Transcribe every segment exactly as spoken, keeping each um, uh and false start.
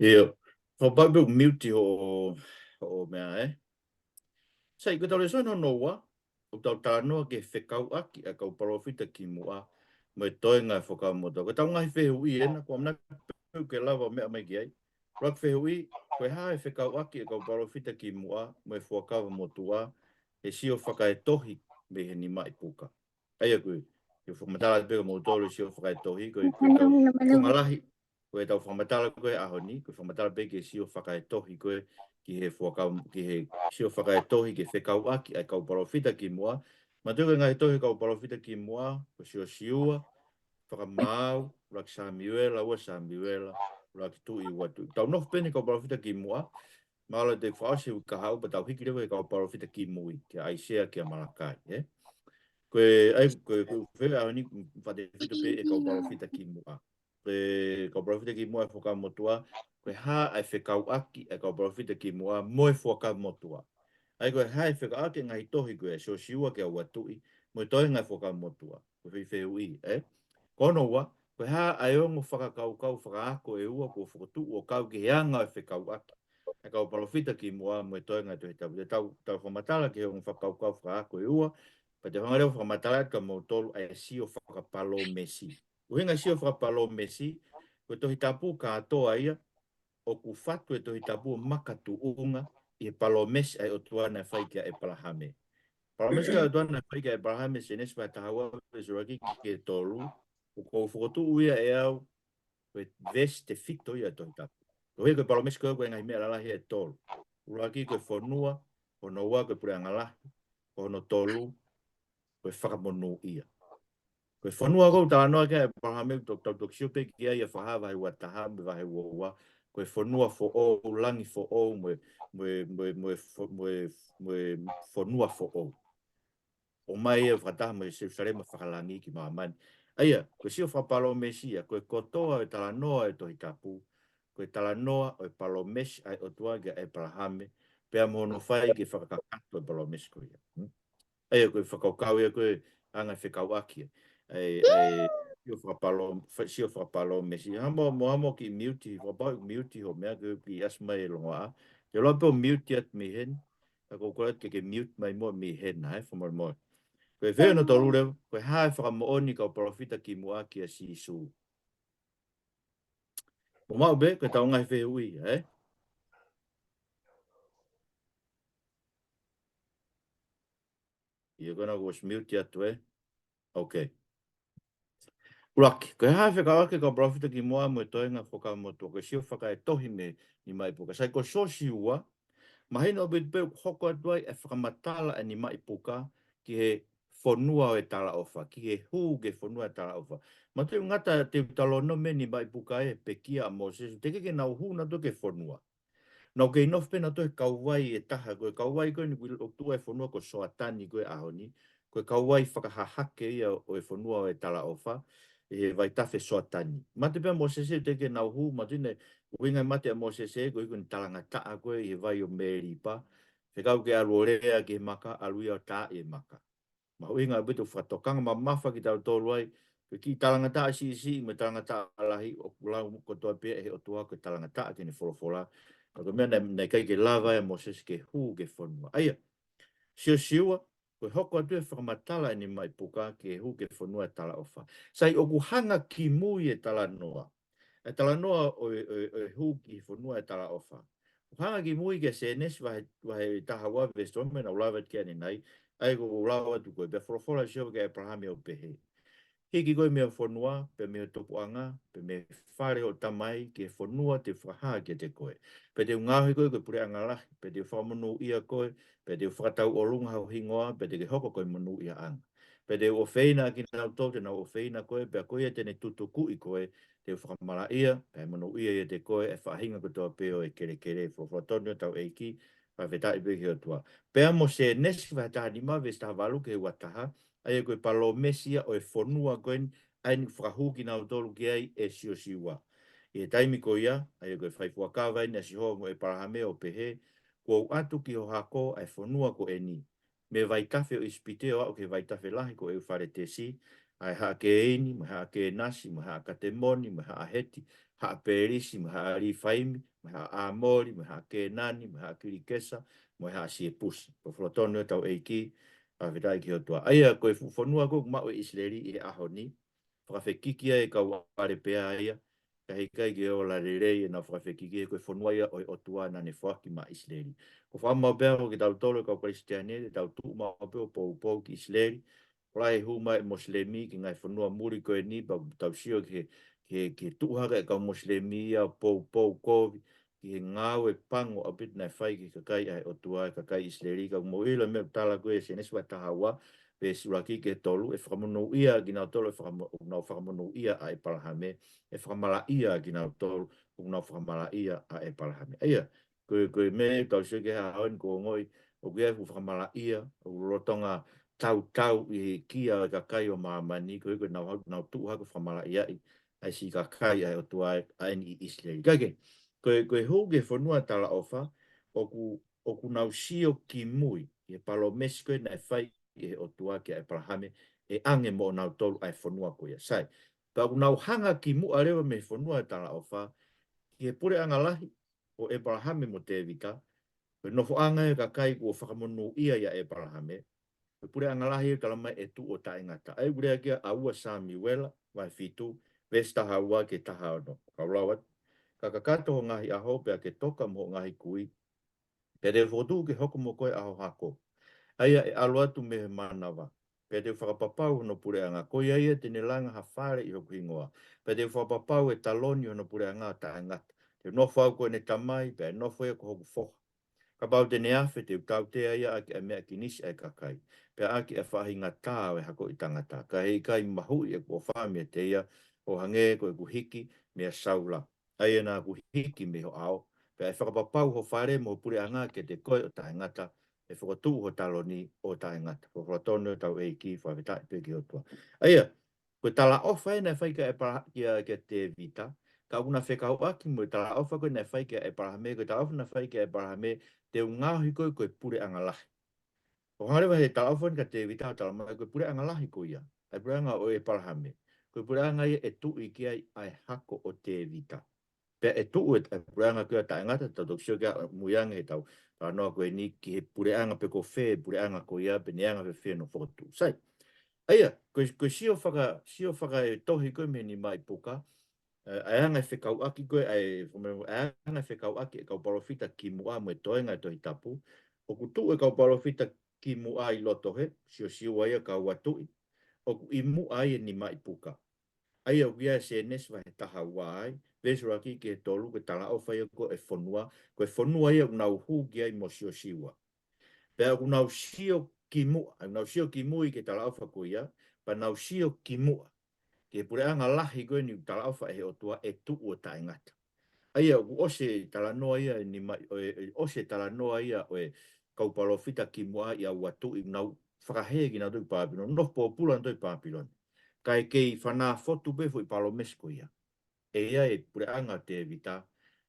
ʻIo, fakapapau pē ʻoku mute hoʻo, hoʻo meʻa, ē? Sai, ko ʻetau lēsoni hono ua, ʻoku tau talanoa ki he fekauʻaki ʻa e kau palōfita kimuʻa mo e toenga ʻo e Fuakava Motuʻa. Ko ʻetau ngaahi fehuʻi ena, ʻoku ou ʻamanaki pē ʻoku ke lava ʻo meʻa mai ki ai. ʻUluaki fehuʻi, ko e hā e fekauʻaki ʻa e kau palōfita kimuʻa mo e Fuakava Motuʻa, ʻe sio fakaetohi mei he nimaʻi puka. ʻA ia ko e, ʻoku ou fakamatala pē kia moutolu e sio fakaetohi, ko e, ko ʻetau, ko e ngalahi, ko ʻetau fakamatala ko ē he ʻaho ni, ko e fakamatala pē ki he sio fakaetohi ko ē ki he Fuakava, ki he sio fakaetohi ki he fekauʻaki ʻa e kau palōfita kimuʻa. Manatuʻi ko e ngaahi tohi ʻa e kau palōfita kimuʻa, ko Siosiua, Fakamaau, ʻUluaki Samiuela, Ua Samiuela, ʻUluaki Tuʻi, Ua Tuʻi. Tau nofo pē eni he kau palōfita kimuʻa, mahalo te u fakaʻosi he uike kahaʻu pea tau hiki leva ki he kau palōfita kimui, kia ʻAisea, kia Malakai, ē? Ko e, ʻa ia, ko e, ko e fehuʻi he ʻaho ni, fakatefito pē e kau palōfita kimuʻa. Ko e kau palōfita kimuʻa ʻo e Fuakava Motuʻa, ko e hā ʻa e fekauʻaki ʻa e kau palōfita kimuʻa mo e Fuakava Motuʻa. ʻA ia ko e hā e fekauʻaki ʻa e ngaahi tohi ko ē, Siosiua kia Ua Tuʻi, mo e toenga ʻo e Fuakava Motuʻa. Ko e foʻi fehuʻi, ē? Ko hono ua, ko e hā ʻa e ongo fakakaukau fakaako ʻe ua kuo fokotuʻu ʻo kau ki he anga ʻo e fekauʻaki ʻa e kau palōfita kimuʻa mo e toenga ʻo e Tohi Tapu. Te tau, tau fakamatala ki he ongo fakakaukau fakaako ʻe ua, pea te u hanga leva ʻo fakamatala atu kia moutolu ʻa e sio fakapalōmesi. ʻUhinga e sio fakapalōmesi, ko e Tohi Tapu kātoa ia, ʻoku fatu e Tohi Tapu ʻo makatuʻunga ʻi he palōmesi ʻa e ʻOtua naʻe fai kia ʻEpalahame. Palōmesi ʻa e ʻOtua naʻe fai kia ʻEpalahame, Sēnesi vahe taha ua veesi ʻuluaki ki he tolu, ʻoku ou fokotuʻu ia ʻe au, ko e veesi tefito ia ʻo e Tohi Tapu. Koeʻuhi ko e palōmesi ko ē ko e ngaahi meʻa lalahi ʻe tolu. ʻUluaki ko e fonua, hono ua ko e puleʻanga lahi, ko hono tolu, ko e fakamonūʻia. Ko e fonua ʻoku ou talanoa ki ai ʻEpalahame, ʻoku tau toki sio pē ki ai ʻi he Fakahā vahe ua taha mo e vahe ua ua, ko e fonua foʻou, langi foʻou, mo e, mo e, mo e, mo e fo-, mo e, mo e fonua foʻou. ʻOmai ia fakataha mo e Selusalema fakalangi ki māmani. ʻA ia, ko e sio fakapalōmesi ia, ko e kotoa ʻo e talanoa ʻo e Tohi Tapu, ko e talanoa ʻo e palōmesi ʻa e ʻOtua kia ʻEpalahame, pea mo hono fai ke fakakakato e palōmesi ko ia. Hmm? ʻA ia ko e fakakaukau ia ko e anga e fekauʻaki ia. ʻA e, ʻa e, sio fakapalō-, fa-, sio fakapalōmesi. Hamo, mo hamo kiʻi mute, fakapapau ʻoku mute hoʻo meʻa, ko e kiʻi ʻasi mai e longoaʻa. Te u lava pē ʻo mute atu mei heni. Ka ʻoku ou kole atu ke ke mute mai muʻa mei hena, ē, fakamolemole. Ko e fehuʻi hono tolu leva, ko e hā e fakamoʻoni ʻa e kau palōfita kimuʻa kia Sīsū. Mou maʻu pē, ko ʻetau ngaahi fehuʻi, ē? ʻIo, ko ena kuo ʻosi mute atu, ē? Ok. ʻUluaki, ko e hā e fekauʻaki ʻa e kau palōfita kimuʻa mo e toenga ʻo e Fuakava Motuʻa, ko e sio fakaetohi mei he nimaʻi puka. Sai, ko Siosiua, mahino ʻaupito pē ʻoku hoko atu ai e fakamatala ʻa e nimaʻi puka ki he fonua ʻo e talaʻofa, ki he hū ki he fonua ʻo e talaʻofa. Manatuʻi ʻoku ngata e talanoa mei he nimaʻi puka ʻi he pekia ʻa Mōsese, teʻeki ke nau hū nautolu ki he fonua. Nau kei nofo pē nautolu he kauvai ʻe taha, ko e kauvai ko eni ʻoku ʻoku tuʻu ai e fonua ko Soatani ko ē he ʻaho ni, ko e kauvai fakahahake ia ʻo e fonua ʻo e talaʻofa, ʻi he vaitafe Soatani. Mate pē ʻa Mōsese teʻeki ke nau hū, manatuʻi naʻe ʻuhinga e mate ʻa Mōsese, koeʻuhi ko ʻene talangataʻa ko ē ʻi he vai ʻo Melipa, fekau ke ʻalu ʻo lea ki he maka, ʻalu ia ʻo tā ʻi he maka. Mahuʻinga ʻaupito e fakatokanga mamafa kiate kitautolu ai, ko e kiʻi talangataʻa siʻisiʻi mo e talangataʻa lahi ʻoku lau kotoa pē ʻe he ʻOtua ko e talangataʻa ki heʻene folofola. Ka ko e meʻa naʻe, naʻe ʻikai ke lava ai ʻa Mōsese ke hū ki he fonua. ʻA ia, Siosiua, ko e hoko atu e fakamatala ʻa e nimaʻi puka ki he hū ki he fonua ʻo e talaʻofa. Sai, ʻoku hanga kimui e talanoa. E talanoa ʻo e, ʻo e, ʻo e hū ki he fonua ʻo e talaʻofa. ʻOku hanga kimui kia Sēnesi vahe, vahe taha ua veesi tolu, meʻa naʻa ku lave atu ki ai ʻanenai, ʻa ia ʻoku ou lau atu ko ē, pea folofola ʻa Sihova kia ʻEpalahame ʻo pehē: Hiki koe mei ho fonua, pea mei ho tupuʻanga, pea mei he fale ʻo hoʻo tamai, ki he fonua te u fakahā kiate koe. Pea te u ngaohi koe ko e puleʻanga lahi, pea te u fakamonūʻia koe, pea te u fakatauʻolunga ho hingoa, pea te ke hoko ko e monūʻiaʻanga. Pea te u ʻofeina ʻa kinautolu te nau ʻofeina koe, pea ko ia te ne tutukuʻi koe, te u fakamalaʻia, pea ʻe monūʻia ʻiate koe e faʻahinga kotoa pē ʻo e kelekele. Folofola tonu ʻa hotau ʻEiki, fakafetaʻi pē ki he ʻOtua. Pea mo Sēnesi vahe taha nima veesi taha valu ki he ua taha, ʻa ia ko e palōmesi ia ʻo e fonua ko eni, ʻa eni ʻoku fakahū kinautolu ki ai ʻe Siosiua. ʻI he taimi ko ia, ʻa ia ko e fai fuakava eni ʻa Sihova mo ʻEpalahame ʻo pehē: Kuo u ʻatu ki ho hako ʻa e fonua ko eni, mei he vaitafe ʻo ʻIsipite ʻo aʻu ki he vaitafe lahi ko ʻEufaletesi, ʻa e haʻa Keini, mo e haʻa Kenasi, mo e haʻa Katemoni, mo e haʻa Heti, haʻa Pelisi, mo e haʻa Lifaimi, mo e haʻa ʻAmoli, mo e haʻa Kenani, mo e haʻa Kilikesa, mo e haʻa Siepusi. Ko e folofola tonu ʻa hotau ʻEiki, fakafetaʻi ki he ʻOtua. ʻA ia, ko e fuʻu fonua ko ē ʻoku maʻu ʻe ʻIsileli ʻi he ʻaho ni, fakafekiki ai e kau ʻalepea ia, ka heʻikai ke ola lelei ʻenau fakafekiki, he ko e fonua ia ʻo e ʻOtua naʻa ne foaki maʻa ʻIsileli. Ko e fakaʻamu pē ia kiate kitautolu e kau Kalisitiane, te tau tuʻu maʻu pē ʻo poupou ki ʻIsileli, ʻo lahi e hū mai e Mosilemi ki he ngaahi fonua muli ko eni, pea ʻoku tau sio ki he, ki he, ki he tuʻu hake e kau Mosilemi ia ʻo poupou kovi ki he ngāue pango ʻaupito naʻe fai ki he kakai ʻa e ʻOtua, e kakai ʻIsileli. Ka ʻoku mou ʻilo e meʻa ʻoku tala ko ē ʻe Sēnesi vahe taha ua, veesi ʻuluaki ki he tolu, ʻe fakamonūʻia kinautolu, ʻe fakamo-, ʻoku nau fakamonūʻia ʻa ʻĒpalahame, ʻe fakamalaʻia kinautolu, ʻoku nau fakamalaʻia ʻa ʻĒpalahame. ʻA ia, ko e, ko e meʻa ʻoku tau sio ki ai he ʻaho ni, ʻoku ou ongoʻi ʻoku ʻi ai e fuʻu fakamalaʻia, ʻoku lolotonga tautau ʻi he kia ʻo e kakai ʻo māmani, ko e, ko ʻenau hau-, nau tuʻu hake ʻo fakamalaʻiaʻi ʻa e siʻi kakai ʻa e ʻOtua ʻa eni ʻi ʻIsileli. Ka ke, ko e, ko e hū ki he fonua talaʻofa, ʻoku, ʻoku nau sio ki mui ki he palōmesi ko ē naʻe fai ʻe he ʻOtua kia ʻĒpalahame, ʻe ʻange moʻonautolu ʻa e fonua ko ia. Sai, ka ʻoku nau hanga ki muʻa leva mei he fonua talaʻofa ki he puleʻanga lahi ʻo ʻĒpalahame mo Tēvita, ko e nofoʻanga ia e kakai kuo fakamonūʻia ʻia ʻĒpalahame, ko e puleʻanga lahi ʻoku talamai ʻe tuʻu ʻo taʻengata. ʻA ia ʻoku lea ki ai ʻa ua Samiuela, vahe fitu, veesi taha ua ki he taha ono. Kau lau atu. Ka kakato ho ngaahi ʻaho, pea ke toka mo hoʻo ngaahi kui, pea te u fokotuʻu ke hoko mo koe ʻa ho hako, ʻa ia ʻe ʻalu atu mei he manava. Pea te u fakapapau hono puleʻanga, ko ia ia te ne langa ha fale ʻi hoku hingoa. Pea te u fakapapau e taloni hono puleʻanga ʻo taʻengata. Te u nofo au ko ʻene tamai, pea ʻe nofo ia ko hoku foha. Kapau te ne afe, te u tautea ia ʻaki ʻa e meʻa kinisi ʻa e kakai, pea ʻaki ʻa e faʻahinga tā ʻo e hako ʻo e tangata. Ka heʻikai mahuʻi ʻeku ʻofa meiate ia ʻo hangē ko ʻeku hiki meia Saula, ʻa ia naʻa ku hiki mei ho ʻao, pea ʻe fakapapau ho fale mo ho puleʻanga kiate koe ʻo taʻengata, ʻe fokotuʻu ho taloni ʻo taʻengata. Ko e folofola tonu ʻa hotau ʻEiki, fakafetaʻi pē ki he ʻOtua. ʻA ia, ko e talaʻofa ē naʻe fai kia ʻĒpala-, kia, kia Tēvita, ka ʻoku na fekauʻaki mo e talaʻofa ko ē naʻe fai kia ʻĒpalahame, ko e talaʻofa naʻe fai kia ʻĒpalahame, te u ngaohi koe ko e puleʻanga lahi. ʻO hanga leva he talaʻofa ni kia Tēvita ʻo talamai ko e puleʻanga lahi ko ia, ʻa e puleʻanga ʻo ʻĒpalahame, ko e puleʻanga ia ʻe tuʻu ki ai ʻa e hako ʻo Tēvita. Pea ʻe tuʻu e, e puleʻanga ko ia ʻo taʻengata, tau toki sio ki ai mui ange he tau talanoa ko eni ki he puleʻanga pe ko fē puleʻanga ko ia, pe ne anga fēfē hono fokotuʻu. Sai. ʻA ia, ko e, ko e sio faka-, sio fakaetohi ko ē mei he nimaʻi puka, ē, ʻa e anga e fekauʻaki ko ē, ʻa e, ʻa e anga e fekauʻaki e kau palōfita kimuʻa mo e toenga e Tohi Tapu, ʻoku tuʻu e kau palōfita kimuʻa ʻi loto hē, Siosiua ia kia Uatuʻi, ʻoku ʻi muʻa ai e nimaʻi puka. ʻA ia ʻoku ʻi ai e Sēnesi vahe taha ua ai, veesi ʻuluaki ki he tolu, ko e talaʻofa ia ko ē e fonua, ko e fonua ia ʻoku nau hū ki ai mo Siosiua. Pea ʻoku nau sio kimuʻa, ʻoku nau sio kimui ki he talaʻofa ko ia, pea nau sio kimuʻa ki he puleʻanga lahi ko eni ʻoku talaʻofa ʻe he ʻOtua ʻe tuʻu ʻo taʻengata. ʻA ia ʻoku ʻosi e talanoa ia ʻe nimaʻi, ʻo e, ʻosi e talanoa ia ʻo e kau palōfita kimuʻa kia Uatuʻi, nau fakahē kinautolu ki Pāpilone, nofo pōpula kinautolu ʻi Pāpilone. Kae kei fanāfotu pē foʻi palōmesi ko ia. ʻE ʻi ai e puleʻanga ʻo Tēvita,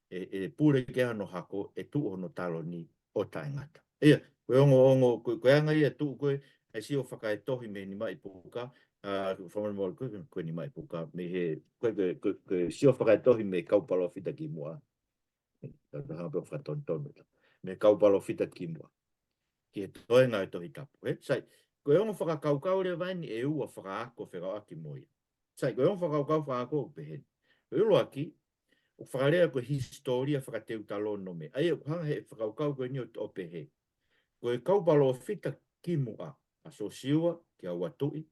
ʻe, ʻe pule ki ai hono hako, ʻe tuʻu hono taloni ʻo taʻengata. ʻA ia, ko e ongo, ongo, ko, ko e anga ia ʻo e tuʻu ko ē, ʻa e sio fakaetohi mei he nimaʻi puka, ʻa, fakamolemole ko e, ko e nimaʻi puka, mei he, ko e, ko e, ko e, ko e sio fakaetohi mei he kau palōfita kimuʻa. Tau hanga pē ʻo fakatonutonu. Mei he kau palōfita kimuʻa ki he toenga e Tohi Tapu, ē? Sai, ko e ongo fakakaukau leva eni ʻe ua fakaako fekauʻaki mo ia. Sai, ko e ongo fakakaukau fakaako ʻoku pehē ni. Ko e ʻuluaki, ʻoku fakalea ko e hisitōlia fakateutalōnome. ʻA ia ʻoku hanga he fakakaukau ko eni ʻo, ʻo pehē, ko e kau palōfita kimuʻa, ʻa Siosiua kia Uatuʻi,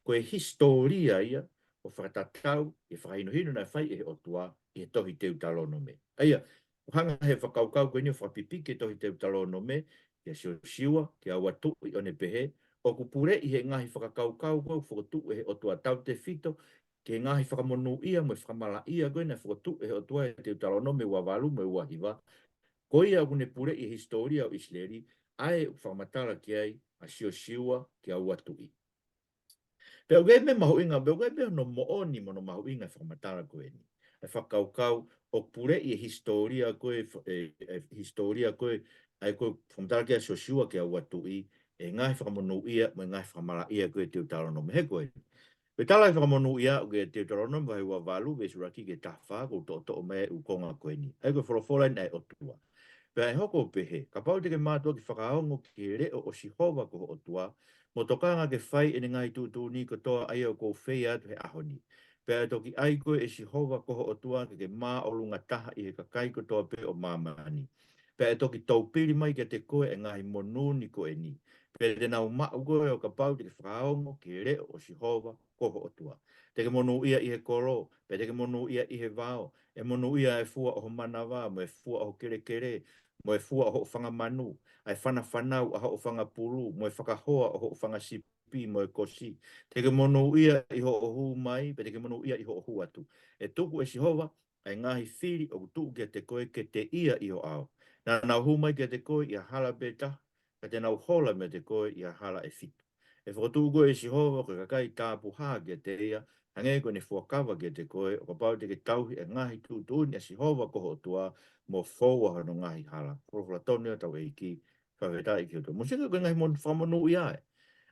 ko e hisitōlia ia ʻo fakatatau ki he fakahinohino naʻe fai ʻe he ʻOtua ʻi he tohi Teutalōnome. ʻA ia, ʻoku hanga he fakakaukau ko eni ʻo fakapipiki e tohi Teutalōnome kia Siosiua, kia Uatuʻi, ʻo ne pehē, ʻoku puleʻi he ngaahi fakakaukau ko ē ʻoku fokotuʻu ʻe he ʻOtua, tautefito ki he ngaahi fakamonūʻia mo e fakamalaʻia ko ē naʻe fokotuʻu ʻe he ʻOtua ʻi he Teutalōnome ua valu mo e ua hiva. Ko ia ʻoku ne puleʻi e hisitōlia ʻo ʻIsileli, ʻa ē ʻoku fakamatala ki ai ʻa Siosiua kia Uatuʻi. Pea ʻoku ʻi ai e meʻa mahuʻinga, pea ʻoku ʻi ai e meʻa hono moʻoni mo hono mahuʻinga e fakamatala ko eni. E fakakaukau ʻoku puleʻi e hisitōlia ko ē, e, e hisitōlia ko ē, ʻa ē ko ē fakamatala ki ai ʻa Siosiua kia Uatuʻi, ʻe he ngaahi fakamonūʻia mo e ngaahi fakamalaʻia ko ē Teutalōnome. He ko e, Ko e tala ʻe fakamonūʻia ʻoku ʻi he Teutalōnome vahe ua valu, veesi ʻuluaki ki he taha fā, ʻoku ou toʻotoʻo mai ʻa e ʻū konga ko eni. ʻA ia ko e folofola eni ʻa e ʻOtua. Pea ʻe hoko ʻo pehē, kapau te ke mātuʻaki fakaongo ki he leʻo ʻo Sihova ko ho ʻOtua, mo tokanga ke fai ʻene ngaahi tuʻutuʻuni kotoa ʻa ia ʻoku ou fai atu he ʻaho ni. Pea ʻe toki ʻai koe ʻe Sihova ko ho ʻOtua ke ke māʻolunga taha ʻi he kakai kotoa pē ʻo māmani. Pea ʻe toki toupili mai kiate koe ʻa e ngaahi monū ni ko eni. Pea te nau maʻu koe ʻo kapau te ke fakaongo ki he leʻo ʻo Sihova ko ho ʻOtua. Te ke monūʻia ʻi he kolo, pea te ke monūʻia ʻi he vao, ʻe monūʻia ʻa e fua ʻo ho manava, mo e fua ʻo ho kelekele, mo e fua ʻo hoʻo fanga manu, ʻa e fanafanau ʻa hoʻo fanga pulu, mo e fakahoa ʻo hoʻo fanga sipi, mo e kosi. Te ke monūʻia ʻi hoʻo hū mai, pea te ke monūʻia ʻi hoʻo hū atu. ʻE tuku ʻe Sihova ʻa e ngaahi fili ʻoku tuʻu kiate koe ke te ʻia ʻi ho ʻao. Naʻa nau hū mai kiate koe ʻi ha hala pē taha, ka te nau hola meiate koe ʻi ha hala ʻe fitu. ʻE fokotuʻu koe ʻe Sihova ko e kakai tāpuhā kiate ia, hangē ko ʻene fuakava kiate koe, ʻo kapau te ke tauhi ʻa e ngaahi tuʻutuʻuni ʻa Sihova ko ho ʻOtua, mo foua hono ngaahi hala. Folofola tonu ʻa hotau ʻEiki, fakafetaʻi ki he ʻOtua. Mou sio ki he ngaahi mon-, fakamonūʻia ē.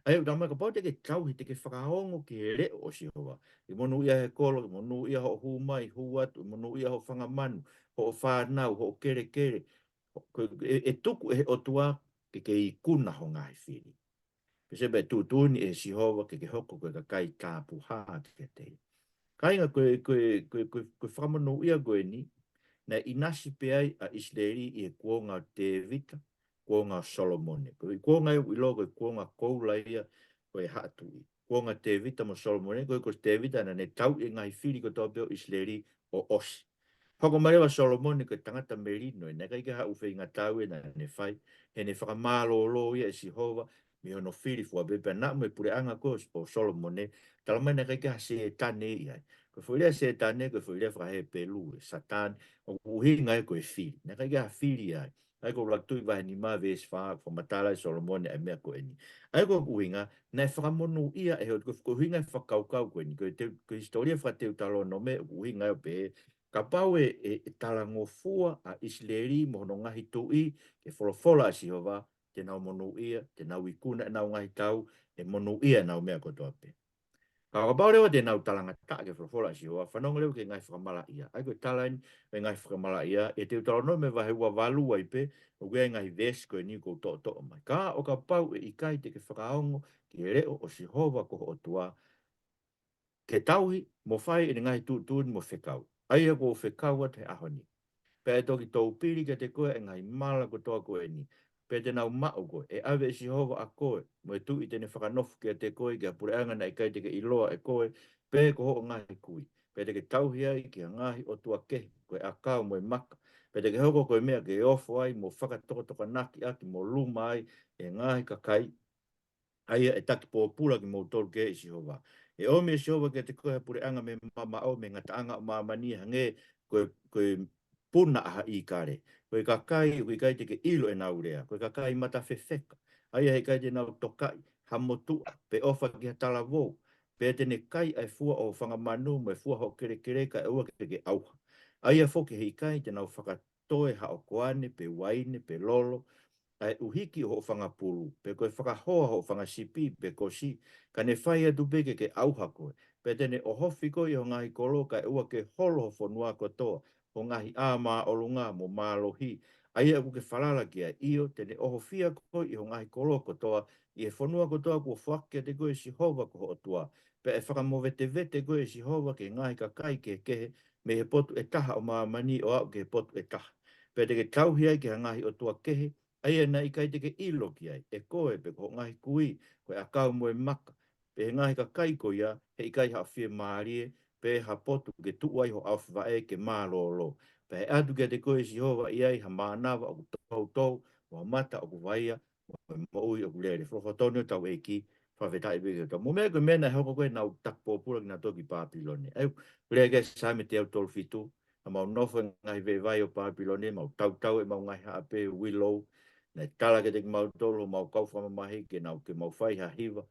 ʻA ia ʻoku talamai kapau te ke tauhi, te ke fakaongo ki he leʻo ʻo Sihova. ʻE monūʻia he kolo, ʻe monūʻia hoʻo hū mai, hū atu, ʻe monūʻia hoʻo fanga manu, hoʻo fānau, hoʻo kelekele. Ko e, ʻe, ʻe tuku ʻe he ʻOtua ke ke ikuna ho ngaahi fili. Pea sio pē, tuʻutuʻuni ʻe Sihova ke ke hoko ko e kakai tāpuhā kiate ia. Kāinga, ko e, ko e, ko e, ko e, ko e fakamonūʻia ko eni, naʻe ʻinasi pē ai ʻa ʻIsileli ʻi he kuonga ʻo Tēvita, kuonga ʻo Solomone. Ko e kuonga ia ʻoku ʻiloa ko e kuonga koula ia ʻo e haʻa tuʻi. Kuonga Tēvita mo Solomone, ko e, ko Tēvita naʻa ne tauʻi e ngaahi fili kotoa pē ʻo ʻIsileli ʻo ʻosi. Hoko mai leva ʻa Solomone ko e tangata melino, ʻe naʻe ʻikai ke ha ʻū feingatau ē naʻa ne fai, he naʻe fakamālōlō ia ʻe Sihova mei hono fili fua pē, pea naʻa mo e puleʻanga ko ē ʻo Solomone, talamai naʻe ʻikai ke ha Sētane ia ai. Ko e foʻi lea Sētane, ko e foʻi lea faka-Hepelū ē, Satan, ʻoku ʻuhinga ia ko e fili. Naʻe ʻikai ke ha fili ia ai. ʻA ia ko ʻUluaki Tuʻi vahe nima veesi fā, ʻoku fakamatala ʻe Solomone ʻa e meʻa ko eni. ʻA ia ko ʻeku ʻuhinga, naʻe fakamonūʻia ʻe he ʻOtua, ko e ʻuhinga e fakakaukau ko eni, ko e teu-, ko e hisitōlia fakateutalōnome, ʻoku ʻuhinga ia ʻo pehē, kapau ʻe, ʻe, ʻe talangofua ʻa ʻIsileli mo hono ngaahi tuʻi ki he folofola ʻa Sihova, te nau monūʻia, te nau ikuna ʻenau ngaahi tau, ʻe monūʻia ʻenau meʻa kotoa pē. Ka ʻo kapau leva te nau talangataʻa ki he folofola ʻa Sihova, fanongo leva ki he ngaahi fakamalaʻia. ʻA ia ko e tala eni ʻo e ngaahi fakamalaʻia, ʻi he Teutalōnome vahe ua valu ai pē, ʻoku ʻi ai e ngaahi veesi ko eni ʻoku ou toʻotoʻo mai. Ka ʻo kapau ʻe ʻikai te ke fakaongo ki he leʻo ʻo Sihova ko ho ʻOtua, ke tauhi mo fai ʻene ngaahi tuʻutuʻuni mo fekau, ʻa ia ʻoku ou fekau atu he ʻaho ni. Pea ʻe toki toupili kiate koe ʻa e ngaahi mala kotoa ko eni. Pea te nau maʻu koe, ʻe ʻave ʻe Sihova ʻa koe, mo e tuʻi te ne fakanofo kiate koe ki ha puleʻanga naʻe ʻikai te ke ʻiloa ʻe koe, pe ko hoʻo ngaahi kui. Pea te ke tauhi ai ki ha ngaahi ʻotua kehe, ko e ʻakau mo e maka. Pea te ke hoko ko e meʻa ke ofo ai, mo fakatokotokanaki ʻaki, mo luma ai ʻa e ngaahi kakai, ʻa ia ʻe taki pōpula kimoutolu ki ai ʻe Sihova. ʻE ʻomi ʻe Sihova kiate koe ha puleʻanga mei he mamaʻo, mei he ngataʻanga ʻo māmani, hangē ko e, ko e puna ʻa ha ʻīkale. Ko e kakai ʻoku ʻikai te ke ʻilo ʻenau lea. Ko e kakai mata fefeka. ʻA ia heʻikai te nau tokaʻi ha motuʻa, pe ʻofa ki ha talavou. Pea te ne kai ʻa e fua ʻo ho fanga manu, mo e fua hoʻo kelekele, kae ʻoua ke ke ʻauha. ʻA ia foki heʻikai te nau faka toe haʻo koane, pe uaine, pe lolo, ʻa e ʻuhiki ʻo hoʻo fanga pulu, pe ko e fakahoa hoʻo fanga sipi, pe kosi, ka ne fai atu pē ke ke ʻauha koe. Pea te ne ʻohofi koe ʻi ho ngaahi kolo, kae ʻoua ke holo ho fonua kotoa, ho ngaahi ʻā māʻolunga mo mālohi, ʻa ia ʻoku ke falala ki ai, ʻio, te ne ʻohofia koe ʻi ho ngaahi kolo kotoa, ʻi he fonua kotoa kuo foaki kiate koe ʻe Sihova ko ho ʻOtua. Pea ʻe fakamovetevete koe ʻe Sihova ki he ngaahi kakai kehekehe, mei he potu ʻe taha ʻo māmani ʻo aʻu ki he potu ʻe taha. Pea te ke tauhi ai ki ha ngaahi ʻotua kehe, ʻa ia naʻe ʻikai te ke ʻilo ki ai, ʻe koe pe ko hoʻo ngaahi kui, ko e ʻakau mo e maka, pe he ngaahi kakai ko ia, heʻikai haʻo fiemālie, pe ha potu ke tuʻu ai ho ʻaofi vaʻe ke mālōlō. Pea ʻe ʻatu kiate koe ʻe Sihova ʻi ai ha mānava ʻoku toutou, mo ha mata ʻoku vaia, mo e moʻui ʻoku lele. Folofola tonu ʻa hotau ʻEiki, fakafetaʻi pē ki he ʻOtua. Mo e meʻa ko e meʻa naʻe hoko ko ē ʻenau taki pōpula kinautolu ki Pāpilone. ʻA ia, ʻoku lea ki ai e Saame teau tolu fitu, naʻa mau nofo he ngaahi veʻe vai ʻo Pāpilone, mau tautau ʻemau ngaahi haʻape, willow, naʻe tala kiate kimautolu ʻe homau kau fakamamahi ke nau, ke mau fai ha hiva,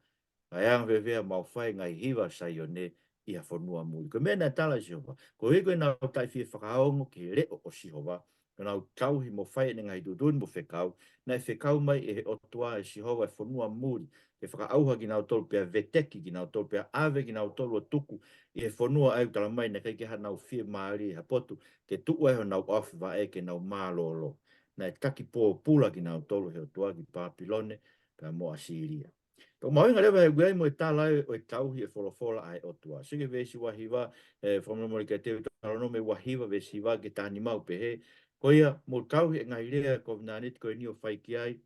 kae anga fēfē haʻamau fai e ngaahi hiva ʻa Saione ʻi ha fonua muli. Ko e meʻa naʻe tala ʻe Sihova. Koeʻuhi ko ʻenau taʻefie fakaongo ki he leʻo ʻo Sihova, ʻenau tauhi mo fai ʻenau ngaahi tuʻutuʻuni mo fekau, naʻe fekau mai ʻe he ʻOtua ʻe Sihova ʻa e fonua muli, ke fakaʻauha kinautolu pea veteki kinautolu pea ʻave kinautolu ʻo tuku ʻi he fonua ʻa ia ʻoku talamai naʻe ʻikai ke ʻi ai haʻanau fiemālie ʻi ha potu, ke tuʻu ai honau ʻofa vaʻe ke nau mālōlō. Naʻe taki pōpula kinautolu ʻe he ʻOtua ki Pāpilone, pea mo ʻAsīlia. Pea ʻoku mahuʻinga leva he ʻoku ʻi ai mo e tala ʻo e tauhi ʻa e folofola ʻa e ʻOtua. Sio ki he veesi ua hiva, ʻe, fakamolemole kiate au, Teutalōnome ua hiva, veesi hiva ki he taha nima ʻoku pehē: Ko ia, mou tauhi ʻa e ngaahi lea ʻo e kovinānite ko eni ʻo fai ki ai,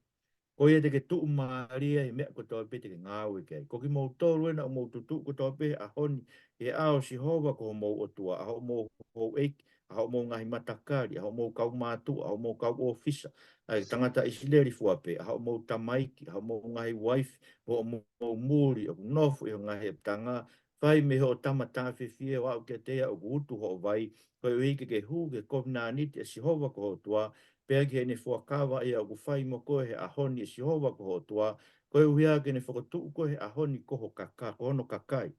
ko ia te ke tuʻumālie ʻi he meʻa kotoa pē te ke ngāue ki ai. Ko kimoutolu ena ʻoku mou tutuʻu kotoa pē he ʻaho ni ʻi he ʻao ʻo Sihova ko homou ʻOtua, ʻa hoʻomou houʻeiki, ʻa hoʻomou ngaahi matakali, ʻa hoʻomou kaumātuʻa, ʻa hoʻomou kau ʻōfisa, ʻa e tangata ʻIsileli fua pē, ʻa hoʻomou tamaiki, ʻa hoʻomou ngaahi uaifi, mo hoʻomou muli ʻoku nofo ʻi ho ngaahi ʻapitanga, fai mei hoʻo tama tāfefie ʻo aʻu kiate ia ʻoku utu hoʻo vai, koeʻuhi ke ke hū ki he kovinānite ʻa Sihova ko ho ʻOtua, pea ki heʻene fuakava ʻa ia ʻoku fai mo koe he ʻaho ni ʻe Sihova ko ho ʻOtua, koeʻuhi ke ne fokotuʻu koe he ʻaho ni ko ho kaka-, ko hono kakai,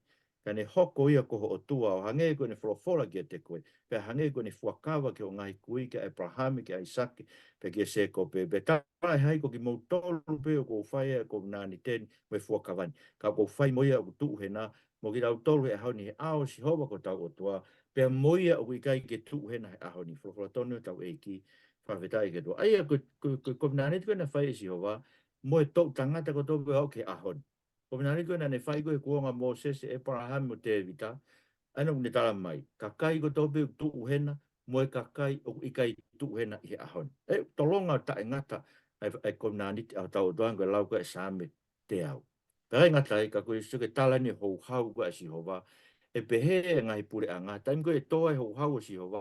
ka ne hoko ia ko ho ʻOtua, ʻo hangē ko ʻene folofola kiate koe, pea hangē ko ʻene fuakava ki hoʻo ngaahi kui, kia ʻĒpalahame, kia ʻAisake, pea kia Sēkope. Pea talaʻehai ko kimoutolu pē ʻoku ou fai ʻa e kovinānite ni mo e fuakava ni, ka ʻoku ou fai mo ia ʻoku tuʻu hena, mo kitautolu he ʻaho ni he ʻao ʻo Sihova ko hotau ʻOtua, pea mo ia ʻoku ʻikai ke tuʻu hena he ʻaho ni. Folofola tonu ʻa hotau ʻEiki, fakafetaʻi ki he ʻOtua. ʻA ia ko, ko, ko e kovinānite ko ē naʻe fai ʻe Sihova mo e toʻutangata kotoa pē ʻo aʻu ki he ʻaho ni. Kovinānite ko ē naʻa ne fai ko ē he kuonga ʻo Mōsese, ʻĒpalahame mo Tēvita, ʻa ia naʻa ne talamai, kakai kotoa pē ʻoku tuʻu hena, mo e kakai ʻoku ʻikai tuʻu hena ʻi he ʻaho ni. ʻE tolonga ʻo taʻengata ʻa e, ʻa e kovinānite ʻa hotau ʻOtua, ko e lau ko ē ʻa e Saame teau. Pea ʻikai ngata ai, ka ko e sio ki he tala eni ʻo e houhau ko ē ʻa Sihova, ʻe pehē ʻe he ngaahi puleʻanga, taimi ko ē ʻe tō ai e houhau ʻo Sihova,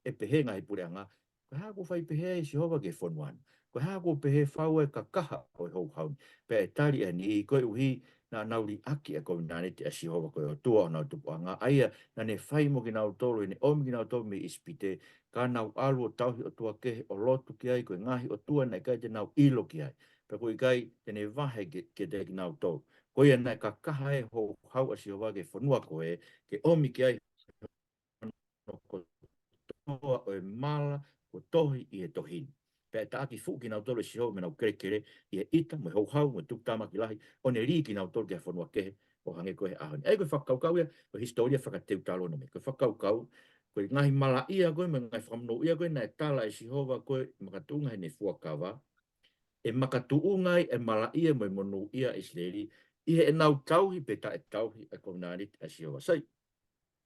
ʻe pehē ʻe he ngaahi puleʻanga, ko e hā kuo fai pehē ai ʻe Sihova ki he fonua ni? Ko e hā kuo pehē fau ai e kakaha ʻo e houhau ni? Pea ʻe tali ʻe he niʻihi, koeʻuhi naʻa nau liʻaki ʻa e kovinānite ʻa Sihova ko e ʻOtua ʻo honau tupuʻanga, ʻa ia naʻa ne fai mo kinautolu, heʻene ʻomi kinautolu mei ʻIsipite, ka nau ʻalu ʻo tauhi ʻotua kehe ʻo lotu ki ai, ko e ngaahi ʻotua naʻe ʻikai te nau ʻilo ki ai, pea ʻoku ʻikai te ne vahe ki, kiate kinautolu. Ko ia naʻe kakaha e houhau ʻa Sihova ki he fonua ko ē, ke ʻomi ki ai hono kotoa ʻo e mala kuo tohi ʻi he tohi ni. Pea ʻe taʻaki fuʻu kinautolu ʻe Sihova mei heʻenau kelekele ʻi he ʻita mo e houhau mo e tuputāmaki lahi, ʻo ne lī kinautolu ki ha fonua kehe ʻo hangē ko ē he ʻaho ni. ʻA ia ko e fakakaukau ia ʻo e hisitōlia fakateutalōnome. Ko e fakakaukau, ko e ngaahi malaʻia ko ē mo e ngaahi fakamonūʻia ko ē naʻe tala ʻe Sihova ko ē makatuʻunga heʻene fuakava, ʻe makatuʻunga ai e malaʻia mo e monūʻia ʻa ʻIsileli ʻi heʻenau tauhi pe taʻetauhi ʻa e kovinānite ʻa Sihova. Sai,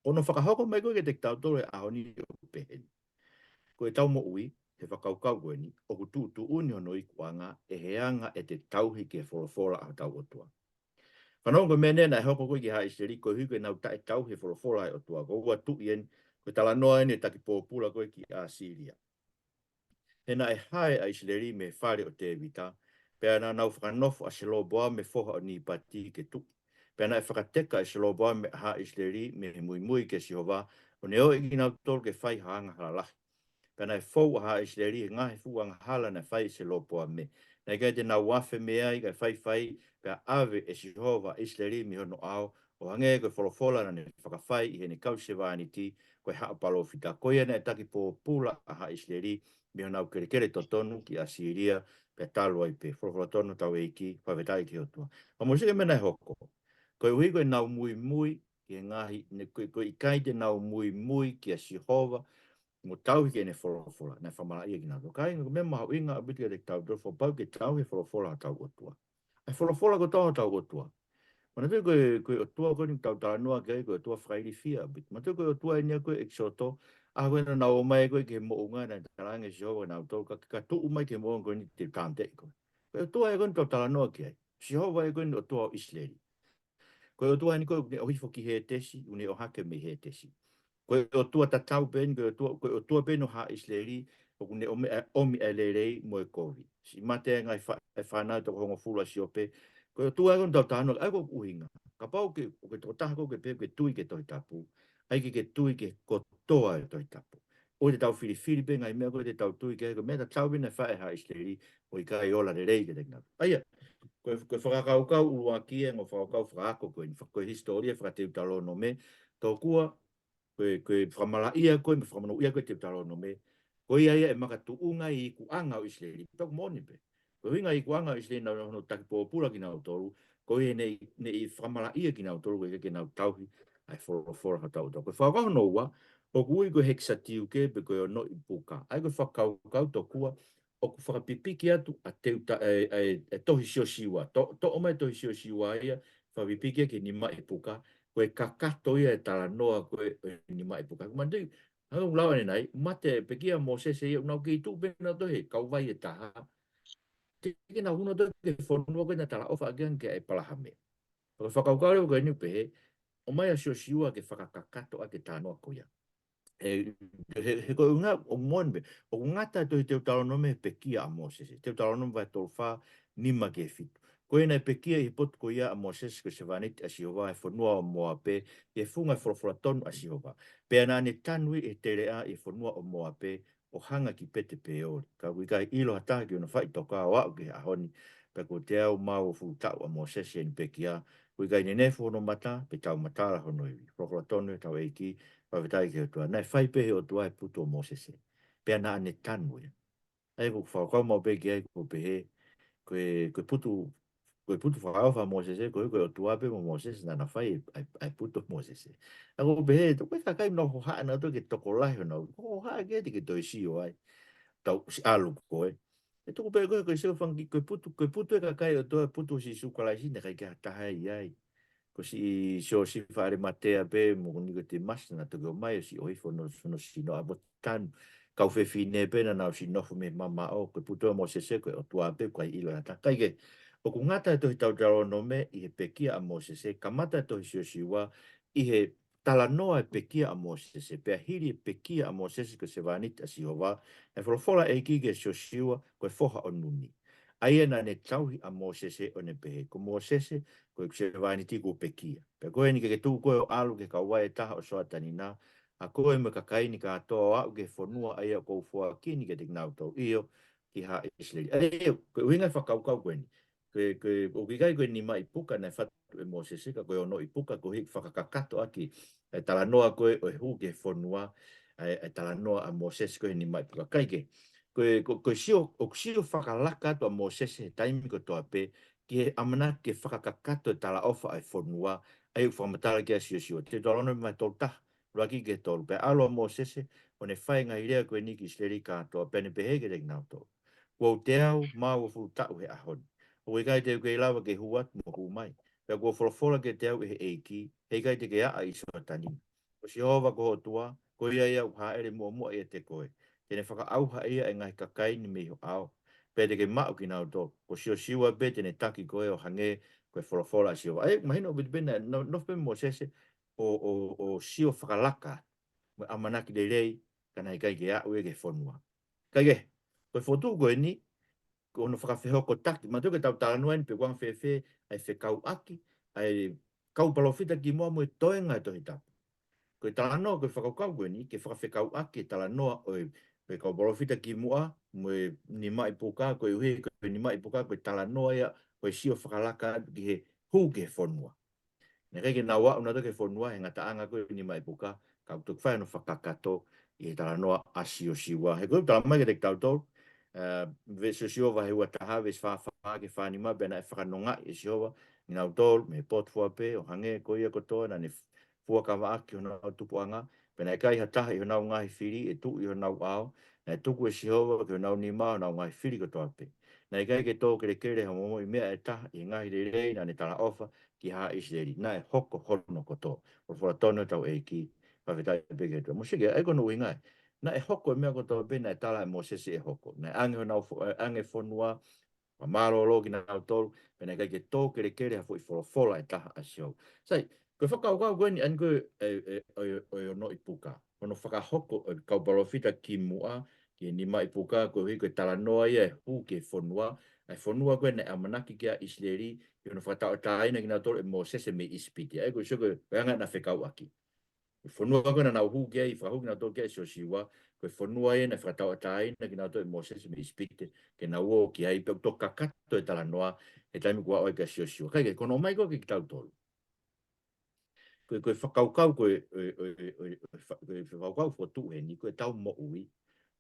ko hono fakahoko mai ko ē kiate kitautolu he ʻaho ni ʻoku pehē ni. Ko ʻetau moʻui, he fakakaukau ko eni, ʻoku tuʻutuʻuni hono ikuʻanga ʻe he anga ʻete tauhi ki he folofola ʻa hotau ʻOtua. Fanongo, ko e meʻa eni naʻe hoko ko ē ki haʻa ʻIsileli, koeʻuhi ko ʻenau taʻetauhi e folofola ʻa e ʻOtua. Ko ʻeku tuʻu eni, ko e talanoa eni ʻo e taki pōpula ko ē ki ʻAsīlia. He naʻe hae ʻa ʻIsileli mei he fale ʻo Tēvita, pea naʻa nau fakanofo ʻa Selopoame foha ʻo Nipati ke tuʻi. Pea naʻe fakateka ʻe Selopoame ʻa haʻa ʻIsileli mei he muimui kia Sihova, ʻo ne ō ʻi kinautolu ke fai ha angahala lahi. Pea naʻe fou ʻa haʻa ʻIsileli he ngaahi fuʻu angahala naʻe fai ʻe Selopoame. Naʻe ʻikai te nau afe mei ai, kae faifai, pea ʻave ʻe Sihova ʻa ʻIsileli mei hono ʻao, ʻo hangē ko e folofola naʻa ne fakafai ʻi heʻene kau sevāniti, ko e haʻa palōfita. Ko ia naʻe taki pōpula ʻa haʻa ʻIsileli mei honau kelekele totonu ki ʻAsīlia, pea talu ai pē. Folofola tonu ʻa hotau ʻEiki, fakafetaʻi ki he ʻOtua. Ka mou sio ki he meʻa naʻe hoko. Koeʻuhi ko ʻenau muimui ki he ngaahi, ne, ko, ko e ʻikai te nau muimui kia Sihova, mo tauhi ki heʻene folofola, naʻe fakamalaʻia kinautolu. Kāinga, ko e meʻa mahuʻinga ʻaupito kiate kitautolu, fakapapau ke tauhi e folofola ʻa hotau ʻOtua. ʻA e folofola kotoa ʻa hotau ʻOtua. Manatuʻi ko e, ko e ʻOtua ko eni ʻoku tau talanoa ki ai, ko e ʻOtua fakailifia ʻaupito. Manatuʻi ko e ʻOtua eni ia ko ē ʻEkisoto, ʻaho ko ē naʻa nau ō mai ko ē ki he moʻunga naʻe talaange ʻe Sihova kia nautolu, ka, ka tuʻu mai ki he moʻunga ko eni te u tāmateʻi koe. Ko e ʻOtua ia ko eni ʻoku tau talanoa ki ai. Sihova ia ko eni ʻOtua ʻo ʻIsileli. Ko e ʻOtua eni ko ē ʻoku ne ʻohifo ki Hētesi, ʻoku ne ʻohake mei Hētesi. Ko e ʻOtua tatau pē eni, ko e ʻOtua, ko e ʻOtua pē eni ʻo haʻa ʻIsileli, ʻoku ne ʻomi, ʻomi ʻa e lelei mo e kovi. Siʻi mate ai e ngaahi fā-, e fānau toko hongofulu ʻa Siope. Ko e ʻOtua ia ko eni ʻoku tau talanoa, ʻa ia ko hoku ʻuhinga. Kapau ʻoku ke, ʻoku ke tokotaha koe ʻoku ke pehē ʻoku ke tui ki he Tohi Tapu, ʻai ke ke tui ki he kotoa e Tohi Tapu. ʻOua te tau filifili pē ngaahi meʻa ko ē te tau tui ki ai, ko e meʻa tatau pē naʻe fai ʻe haʻa ʻIsileli, ʻo ʻikai ola lelei kiate kinautolu. ʻA ia, ko e, ko e fakakaukau ʻuluaki ia, ongo fakakaukau fakaako ko eni, fa-, ko e hisitōlia fakateutalōnome, tokua, ko e, ko e fakamalaʻia ko ē, mo e fakamonūʻia ko ē ʻa e Teutalōnome, Ko ia ia ʻe makatuʻunga ʻi he ikuʻanga ʻo ʻIsileli. Pea ʻoku moʻoni pē. Ko e ʻuhinga ʻi he ikuʻanga ʻo ʻIsileli naʻa nau hono taki pōpula kinautolu, ko ia naʻe, naʻe fakamalaʻia kinautolu, ko ia ke nau tauhi ʻa e folofola ʻa hotau ʻOtua. Ko e fakakaukau hono ua, ʻoku ui ko e hekisateuke pe ko e ono ʻi puka. ʻA ia ko e fakakaukau tokua, ʻoku fakapipiki atu ʻa e teuta-, ʻa e, ʻa e, ʻa e tohi Siosiua. To-, toʻo mai tohi Siosiua ia, fakapipiki ia ki he nima ʻi puka, ko e kakato ia e talanoa ko ē ʻo e nima ʻi puka. Manatuʻi, hangē ko ʻeku lau ʻanenai, mate pekia ʻa Mōsese ia, ʻoku nau kei tuʻu pē nautolu he kauvai ʻe taha. Teʻeki ke nau hū nautolu ki he fonua ko ē naʻe talaʻofa ʻaki ange kia ʻĒpalahame. Pea ko e fakakaukau leva ko eni ʻoku pehē, ʻomai ʻa Siosiua ke fakakakato ʻaki e talanoa ko ia. He, he, he ko e ʻuhinga ʻoku moʻoni pē, ʻoku ngata e tohi Teutalōnome he pekia ʻa Mōsese. Teutalōnome vahe tolu fā, nima ki he fitu. Ko ia naʻe pekia ʻi he potu ko ia ʻa Mōsese ko e sevāniti ʻa Sihova he fonua ʻo Mōape, ʻi he funga e folofola tonu ʻa Sihova. Pea naʻa ne tanu ʻi he teleʻa ʻi he fonua ʻo Mōape, ʻo hanga ki Pete-peoli. Ka ʻoku ʻikai ʻilo ha taha ki hono faʻitoka ʻo aʻu ki he ʻaho ni, pea kuo teau mā uofulu taʻu ʻa Mōsese ʻi heʻene pekia, ʻoku ʻikai nenefu hono mata, pe taumatala hono ivi. Folofola tonu ʻa hotau ʻEiki, fakafetaʻi ki he ʻOtua. Naʻe fai pē ʻe he ʻOtua e putu ʻo Mōsese. Pea naʻa ne tanu ia. ʻA ia ko ʻeku fakakaukau maʻu pē ki ai ʻoku pehē, ko e, ko e putu, ko e putu fakaʻofa ʻa Mōsese, ko e, ko e ʻOtua pē mo Mōsese naʻa na fai ʻa e, ʻa e putu ʻo Mōsese. ʻA ia ʻoku pehē, ko e kakai naʻa nau hohaʻa nautolu ke tokolahi honau, hohaʻa ke te ke toe sio ai. Tau siʻi ʻalu ko ē. ʻE tuku pē ko e, ko e sio fanga kiʻi, ko e putu, ko e putu e kakai ʻo e ʻOtua, putu ʻo Sīsū Kalaisi naʻe ʻikai ke ha taha ia ai. Ko siʻi Siosefa ʻAlimatea pē mo Nikotīmasi naʻa nau toki ō mai ʻo siʻi ʻohifo hono, hono sino ʻa e tanu. Kau fefine pē naʻa nau siʻi nofo mei he mamaʻo, ko e putu ʻo Mōsese ko e ʻOtua pē, ʻoku ʻikai ʻilo ha taha. Kae kehe, ʻoku ngata e tohi Teutalōnome ʻi he pekia ʻa Mōsese, kamata e tohi Siosiua ʻi he talanoa e pekia ʻa Mōsese, pea hili e pekia ʻa Mōsese ko e sevāniti ʻa Sihova, ʻa e folofola ʻa e ʻEiki kia Siosiua ko e foha ʻo Nuni. ʻA ia naʻa ne tauhi ʻa Mōsese ʻo ne pehē, ko Mōsese, ko ʻeku sevāniti kuo pekia. Pea ko eni ke ke tuʻu koe ʻo ʻalu ki he kauvai ʻe taha ʻo Soatani na, ʻa koe mo e kakai ni kātoa ʻo aʻu ki he fonua ʻa ia ʻoku ou foaki ni kiate kinautolu, ʻio, ki haʻa ʻIsileli. ʻA ia, ko e ʻuhinga e fakakaukau ko eni. Ko e, ko e, ʻoku ʻikai ko e nima ʻi puka naʻe fatu ʻe Mōsese ka ko e ono ʻi puka koeʻuhi ke fakakakato ʻaki e talanoa ko ē ʻo e hū ki he fonua, ʻa e, e talanoa ʻa Mōsese ko ē he nima ʻi puka. Kae kehe, ko e, ko, ko e sio, ʻoku sio fakalaka atu ʻa Mōsese he taimi kotoa pē ki he ʻamanaki ke fakakakato e talaʻofa ʻa e fonua, ʻa ia ʻoku fakamatala ki ai ʻa Siosiua. Teutalōnome vahe tolu taha, ʻuluaki ki he tolu. Pea ʻalu ʻa Mōsese ʻo ne fai e ngaahi lea ko eni ki ʻIsileli kātoa, pea ne pehē kiate kinautolu, kuo u teau mā uofulu taʻu he ʻaho ni. ʻOku ʻikai te u kei lava ke hū atu mo hū mai. Pea kuo folofola kiate au ʻe he ʻEiki, heʻikai te ke aʻa ʻi Soatani. Ko Sihova ko ho ʻOtua, ko ia ia ʻoku hāʻele muʻomuʻa ʻiate koe. Te ne fakaʻauha ʻe ia e ngaahi kakai ni mei ho ʻao, pea te ke maʻu kinautolu. Ko Siosiua pē te ne taki koe ʻo hangē ko e folofola ʻa Sihova. ʻA ia, mahino ʻaupito pē naʻe, no, nofo pē Mōsese ʻo, ʻo, ʻo sio fakalaka mo e ʻamanaki lelei, ka naʻe ʻikai ke aʻu ia ki he fonua. Kae kehe, ko e fokotuʻu ko eni, ko hono fakafehokotaki, manatuʻi ko ʻetau talanoa eni pe ʻoku anga fēfē ʻa e fekauʻaki ʻa e kau palōfita kimuʻa mo e toenga e Tohi Tapu. Ko e talanoa, ko e fakakaukau ko eni, ke fakafekauʻaki e talanoa ʻo e, ʻo e kau palōfita kimuʻa mo e nima ʻi puka, koeʻuhi ko e nima ʻi puka ko e talanoa ia ʻo e sio fakalaka atu ki he hū ki he fonua. Naʻe ʻikai ke nau aʻu nautolu ki he fonua he ngataʻanga ko ē nima ʻi puka, ka ʻoku toki fai hono fakakakato ʻi he talanoa ʻa Siosiua. He ko e talamai kiate kitautolu, ē, veesi Siosiua vahe ua taha, veesi fā fā ki he fā nima, pea naʻe fakanongaʻi ʻe Sihova kinautolu mei he potu fua pē, ʻo hangē ko ia kotoa naʻa ne fuakavaʻaki honau tupuʻanga, pea naʻe ʻikai ha taha ʻi honau ngaahi fili ʻe tuʻu ʻi honau ʻao, naʻe tuku ʻe Sihova ki honau nima honau ngaahi fili kotoa pē. Naʻe ʻikai ke tō kelekele ha momoʻi meʻa ʻe taha ʻi he ngaahi lelei naʻa ne talaʻofa ki haʻa ʻIsileli, naʻe hoko hono kotoa. Folofola tonu ʻa hotau ʻEiki, fakafetaʻi pē ki he ʻOtua. Mōsese, ʻa ia ko hono ʻuhinga ē. Naʻe hoko e meʻa kotoa pē naʻe tala ʻe Mōsese ʻe hoko. Naʻe ʻange honau fo-, ʻe ʻange fonua, fakamālōlō kinautolu, pea naʻe ʻikai ke tō kelekele ha foʻi folofola ʻe taha ʻa Sihova. Sai, ko e fakakaukau ko eni, ʻa eni ko e, e, e, ʻo e, ʻo e ono ʻi puka. Hono fakahoko e kau palōfita kimuʻa ki he nima ʻi puka, koeʻuhi ko e talanoa ia e hū ki he fonua, ʻa e fonua ko ē naʻe ʻamanaki ki ai ʻa ʻIsileli, ʻi hono fakatauʻatāina kinautolu ʻe Mōsese mei ʻIsipite. ʻA ia ko e sio ko e anga ʻena fekauʻaki. Ko e fonua ko ē naʻa nau hū ki ai, fakahū kinautolu ki ai ʻe Siosiua, ko e fonua ia naʻe fakatauʻatāina kinautolu ʻe Mōsese mei ʻIsipite, ke nau ō ki ai, pea ʻoku toki kakato e talanoa, he taimi kuo aʻu ai kia Siosiua. Kae kehe, ko hono ʻomai ko ē kiate kitautolu. Ko e, ko e fakakaukau, ko e, ko e, ko e, ko e fa-, ko e fakakaukau fokotuʻu heni, ko ʻetau moʻui.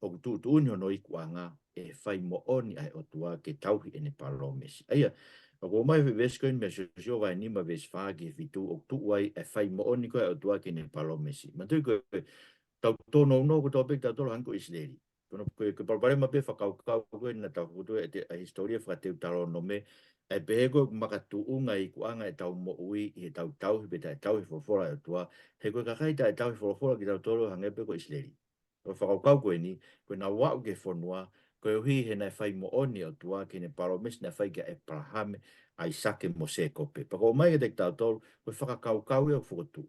ʻoku tuʻutuʻuni hono ikuʻanga ʻe he fai moʻoni ʻa e ʻOtua ke tauhi ʻene palōmesi. ʻA ia, ʻoku ʻomai e veesi ko eni mei he Siosiua vahe nima veesi fā ki he fitu ʻoku tuʻu ai e fai moʻoni ko ē ʻa e ʻOtua ki heʻene palōmesi. Manatuʻi ko e tau tōnounou kotoa pē kitautolu hangē ko ʻIsileli. Ko hono, ko e, ko e palopalema pē fakakaukau ko ē naʻa tau fokotuʻu ʻi he hisitōlia fakateutalōnome, ʻa e pehē ko e makatuʻunga e ikuʻanga ʻetau moʻui ʻi heʻetau tauhi pe taʻetauhi e folofola ʻa e ʻOtua, he ko e kakai taʻetauhi e folofola kitautolu hangē pē ko ʻIsileli. Ko e fakakaukau ko eni, ko ʻenau aʻu ki he fonua, koeʻuhi he naʻe fai moʻoni e ʻOtua ki heʻene palōmesi naʻe fai kia ʻĒpalahame, ʻAisake mo Sēkope. Pea ʻoku ʻomai kiate kitautolu, ko e fakakaukau ia ʻoku fokotuʻu.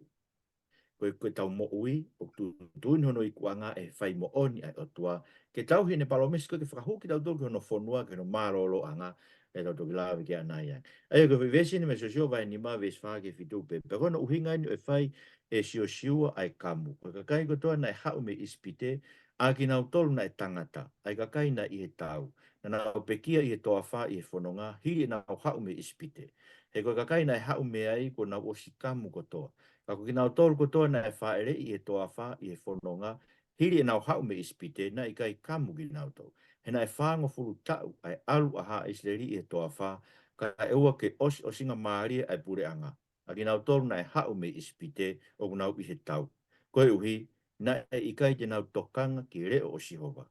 Ko e, ko ʻetau moʻui, ʻoku tuʻutuʻuni hono ikuʻanga ʻe he fai moʻoni ʻa e ʻOtua ke tauhi ʻene palōmesi ko ē ke fakahū kitautolu ki hono fonua, ki hono mālōlōʻanga, ʻe tau toki lave ki ai ʻanai ange. ʻA ia ko e veesi eni mei he Siosiua vahe nima veesi fā ki he fitu pē. Pea ko hono ʻuhinga eni ʻo e fai ʻe Siosiua ʻa e kamu. Ko e kakai kotoa naʻe haʻu mei ʻIsipite, ʻa kinautolu naʻe tangata, ʻa e kakai naʻe ʻi he tau, naʻa nau pekia ʻi he toafa ʻi he fononga, hili ʻenau haʻu mei ʻIsipite. He ko e kakai naʻe haʻu mei ai kuo nau ʻosi kamu kotoa. Ka ko kinautolu kotoa naʻe fāʻeleʻi ʻi he toafa ʻi he fononga, hili ʻenau haʻu mei ʻIsipite, naʻe ʻikai kamu kinautolu. He naʻe fāngofulu taʻu ʻa e ʻalu ʻa haʻa ʻIsileli ʻi he toafa, kae ʻoua ke ʻosiʻosingamālie ʻa e puleʻanga ʻa kinautolu naʻe haʻu mei ʻIsipite ʻoku nau ʻi he tau. Koeʻuhi, naʻe ʻikai te nau tokanga ki he leʻo ʻo Sihova,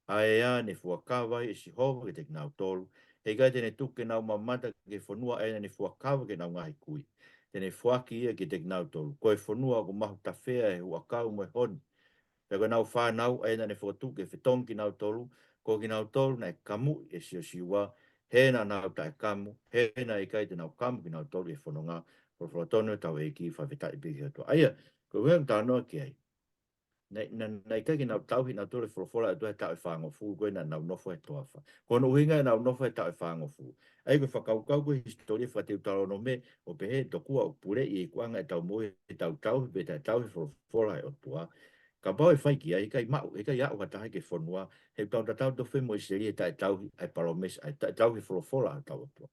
ʻa ē naʻe fuakava ai ʻe Sihova kiate kinautolu, he ʻikai te ne tuku ke nau mamata ki he fonua ʻa ia naʻa ne fuakava ki heʻenau ngaahi kui, te ne foaki ia kiate kinautolu, ko e fonua ʻoku mahutafea ʻi he huʻakau mo e honi. Pea ko ʻenau fānau ʻa ia naʻa ne fokotuʻu ke fetongi kinautolu, ko kinautolu naʻe kamuʻi ʻe Siosiua, he naʻa nau taʻekamu, he naʻe ʻikai te nau kamu kinautolu ʻi he fononga. Folofola tonu ʻetau ʻEiki, fakafetaʻi pē ki he ʻOtua. ʻA ia, ko e ʻuhinga ʻoku talanoa ki ai, naʻe, naʻe, naʻe ʻikai ke nau tauhi ʻenautolu e folofola ʻa e ʻOtua he taʻu ʻe fāngofulu ko ē naʻa nau nofo he toafa. Ko hono ʻuhinga ʻenau nofo he taʻu ʻe fāngofulu, ʻa ia ko e fakakaukau ko ē he hisitōlia fakateutalōnome ʻo pehē tokua ʻoku puleʻi e ikuʻanga ʻetau moʻui heʻetau tauhi pe taʻetauhi e folofola ʻa e ʻOtua. Kapau ʻe fai ki ai, ʻikai maʻu, ʻikai aʻu ha taha ki he fonua, he ʻoku tau tatau tofu mo ʻIsileli he taʻetauhi ʻa e palōmesi, ʻa e taʻetauhi e folofola ʻa hotau ʻOtua.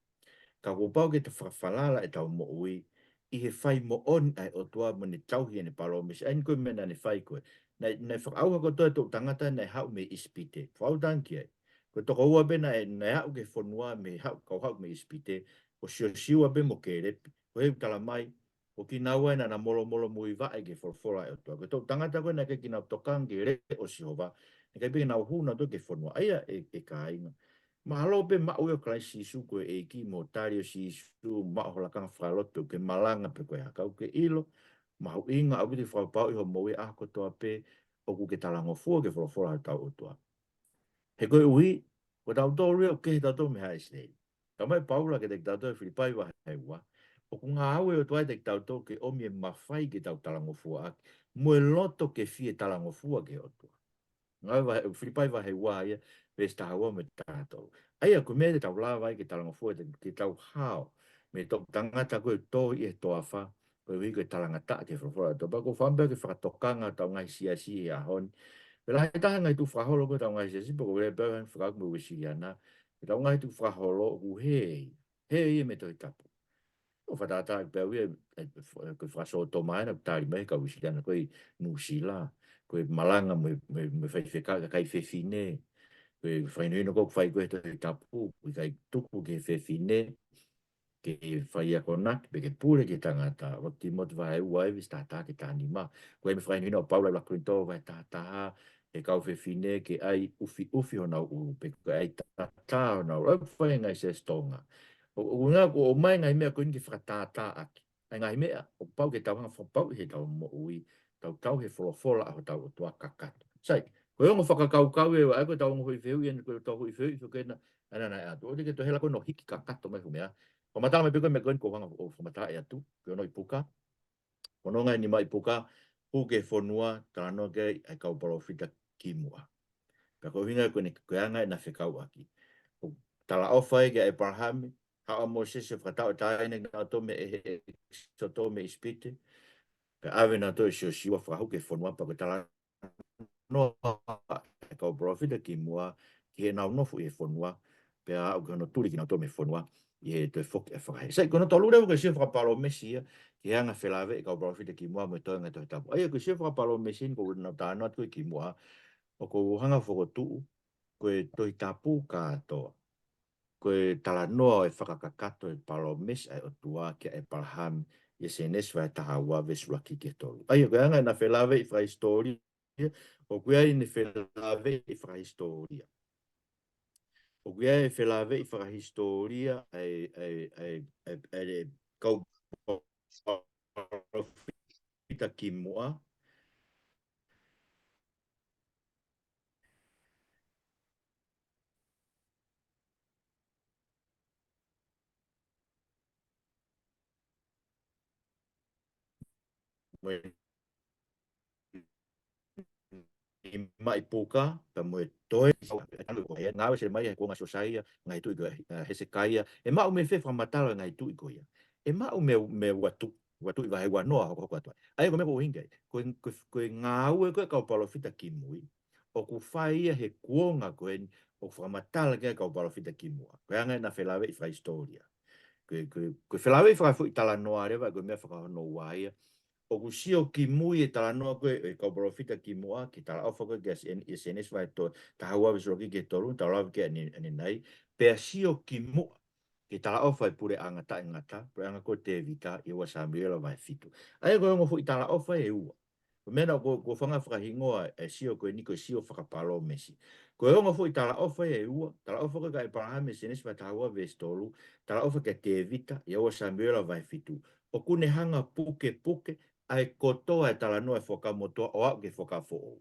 Ka kuo pau ke tau fakafalala ʻetau moʻui ʻi he fai moʻoni ʻa e ʻOtua mo ʻene tauhi ʻene palōmesi. ʻA ia ko e meʻa naʻa ne fai ko ē. Naʻe, naʻe fakaʻauha kotoa e toʻu tangata naʻe haʻu mei ʻIsipite. Fakaʻuta ange ki ai. Ko e tokoua pē naʻe, naʻe aʻu ki he fonua mei he haʻu, kau haʻu mei ʻIsipite, ko Siosiua pē mo Kēlepi. Ko e ʻuhinga ʻoku tala mai, ko kinaua ē naʻa na molomolomuivaʻe ki he folofola ʻa e ʻOtua. Ko e toʻu tangata ko ē naʻe ʻikai ke nau tokanga ki he leʻo ʻo Sihova, naʻe ʻikai pē ke nau hū nautolu ki he fonua. ʻA ia ʻe, ʻe kāinga, mahalo pē maʻu ʻa Kalaisi Sīsū ko e ʻEiki mo tali ʻo Sīsū, maʻu ho lakanga fakalotu ke malanga pe ko e hā, ka ʻoku ke ʻilo, mahuʻinga ʻaupito ke fakapapauʻi hoʻo moʻui ʻaho kotoa pē ʻoku ke talangofua ki he folofola ʻa hotau ʻOtua. He koeʻuhi, ko tautolu ia ʻoku kehe tautolu mei haʻa ʻIsileli. Talamai ʻe Paula kiate kitautolu ʻi Filipai vahe ua, ʻoku ngāue ʻa e ʻOtua kiate kitautolu ke ʻomi e mafai ke tau talangofua ʻaki, mo e loto ke fie talangofua ki he ʻOtua. Ngāue vahe, Filipai vahe ua ia, veesi taha ua mo e taha tolu. ʻA ia ko e meʻa te tau lava ai ke talangofua, ke, ke tau hao mei he toʻu tangata ko ē ʻoku tō ʻi he toafa, koeʻuhi ko e talangataʻa ki he folofola ʻa e ʻOtua. Pea ʻoku ou fakaʻamu pē ke fakatokanga hotau ngaahi siasi he ʻaho ni. Pea lahi taha e ngaahi tukufakaholo ko ē hotau ngaahi siasi, pea ʻoku ou lea pē au hangē ko e fekauʻaki mo e Uēsiliana, ʻetau ngaahi tukufakaholo ʻoku hē ia, hē ia mei he Tohi Tapu. ʻOku fakatātā pē au ia, ʻe, ʻe, ko e fakasōtoma ena ʻoku tali mai ʻe he kau Uēsiliana ko ē ʻi Nuʻusila, ko e malanga mo e, mo e, mo e faifekau, kakai fefine, ko e fakahinohino ko ē ʻoku fai ko ē he Tohi Tapu, ʻoku ʻikai tuku ki he fefine ke fai akonaki pe ke pule ki he tangata, ʻuluaki Tīmote vahe ua veesi taha taha ki he taha nima. Ko e meʻa fakahinohino ʻa Paula ʻi he ʻuluaki Kolinitō vahe taha taha, ʻa e kau fefine ke ʻai ʻufiʻufi honau ʻulu, pe ke ʻai tātā honau ʻulu, ʻoku fai ʻe he ngaahi siasi Tonga. ʻO, ʻo, ʻuhinga ʻoku ʻomai e ngaahi meʻa ko eni ke fakatātā ʻaki ʻa e ngaahi meʻa ʻoku pau ke tau hanga ʻo fakapapauʻi heʻetau moʻui, tau tauhi e folofola ʻa hotau ʻOtua kakato. Sai, ko e ongo fakakaukau ē, ʻa ia ko ʻetau ongo hoʻi fehuʻi eni, ko ʻetau hoʻi fehuʻi foki ena, ʻa ena naʻe ʻatu. ʻOua te ke toe hela ko ē ʻo hiki kakato mai hoʻo meʻa. Fakamatala mai pē ko e meʻa ko eni ʻoku ou hanga ʻo fakamatalaʻi atu, ko e ono ʻi puka. Ko e nonga ʻe nima ʻi puka, Hū ki he Fonua, talanoa ki ai ʻa e kau palōfita kimuʻa. Pea ko e ʻuhinga ko eni ko e anga ʻena fekauʻaki. ʻOku talaʻofa ai kia ʻĒpalahame, haʻu ʻa Mōsese ʻo fakatauʻatāina kinautolu mei he, he ʻEkisoto mei ʻIsipite. Pea ʻave nautolu ʻe Siosiua ʻo fakahū ki he fonua, pea ko e talanoa ʻa e kau palōfita kimuʻa ki heʻenau nofo ʻi he fonua, pea aʻu ki hono tuli kinautolu mei he fonua ʻi he toe foki ʻa e fakahē. Sai, ko hono tolu leva ko e sio fakapalōmesi ia ki he anga felāveʻi e kau palōfita kimuʻa mo e toenga ʻo e Tohi Tapu. ʻA ia ko e sio fakapalōmesi eni ko ʻenau talanoa atu ko ē kimuʻa, ʻoku ou hanga ʻo fokotuʻu, ko e Tohi Tapu kātoa, ko e talanoa ʻo e fakakakato ʻo e palōmesi ʻa e ʻOtua kia ʻĒpalahame, ʻi he Sēnesi vahe taha ua veesi ʻuluaki ki he tolu. ʻA ia, ko e anga ʻena felāveʻi fakahisitōlia, ʻoku ʻi ai ʻene felāveʻi fakahisitōlia. ʻOku ʻi ai e felāveʻi fakahisitōlia ʻa e, ʻa e, ʻa e, ʻa e, ʻa e kau palōfita kimuʻa. Mo e nimaʻi puka, pea mo e toe, ngāue ʻa Selemaia he kuonga ʻo Siosaia, ngaahi tuʻi ko ia, ʻa, Hesekaia, ʻe maʻu mei fē fakamatala ʻo e ngaahi tuʻi ko ia? ʻE maʻu mei, mei he ua tuʻi, ua tuʻi vahe ua noa hokohoko atu ai. ʻA ia ko e meʻa ʻoku ou ʻuhinga ki ai, ko e, ko e, ko e ngāue ko ē ʻa e kau palōfita kimui, ʻoku fai ia he kuonga ko eni ʻoku fakamatala ki ai e kau palōfita kimuʻa. Ko e anga ʻena felāveʻi fakahisitōlia. Ko e, ko e, ko e felāveʻi fakafoʻi talanoa leva, ko e meʻa fakahono ua ia. ʻOku sio kimui e talanoa ko ē ʻo e kau palōfita kimuʻa ki he talaʻofa ko ē ki he Sēn-, ʻi he Sēnesi vahe to-, taha ua veesi ʻuluaki ki he tolu, tau lave ki ai ʻanenai, pea sio kimuʻa ki he talaʻofa ʻo e puleʻanga taʻengata, puleʻanga ko Tēvita, ʻi he ua Samiuela vahe fitu. ʻA ia ko e ongo foʻi talaʻofa ʻe ua. Ko e meʻa naʻa ku, ku fanga fakahingoa e sio ko eni ko e sio fakapalōmesi. Ko e ongo foʻi talaʻofa ʻe ua, talaʻofa ko ē kia ʻĒpalahame, Sēnesi vahe taha ua veesi tolu, talaʻofa kia Tēvita, ʻi he ua Samiuela vahe fitu. ʻOku ne hanga ʻo pukepuke ʻa e kotoa e talanoa ʻo e Fuakava Motuʻa ʻo aʻu ki he Fuakava Foʻou.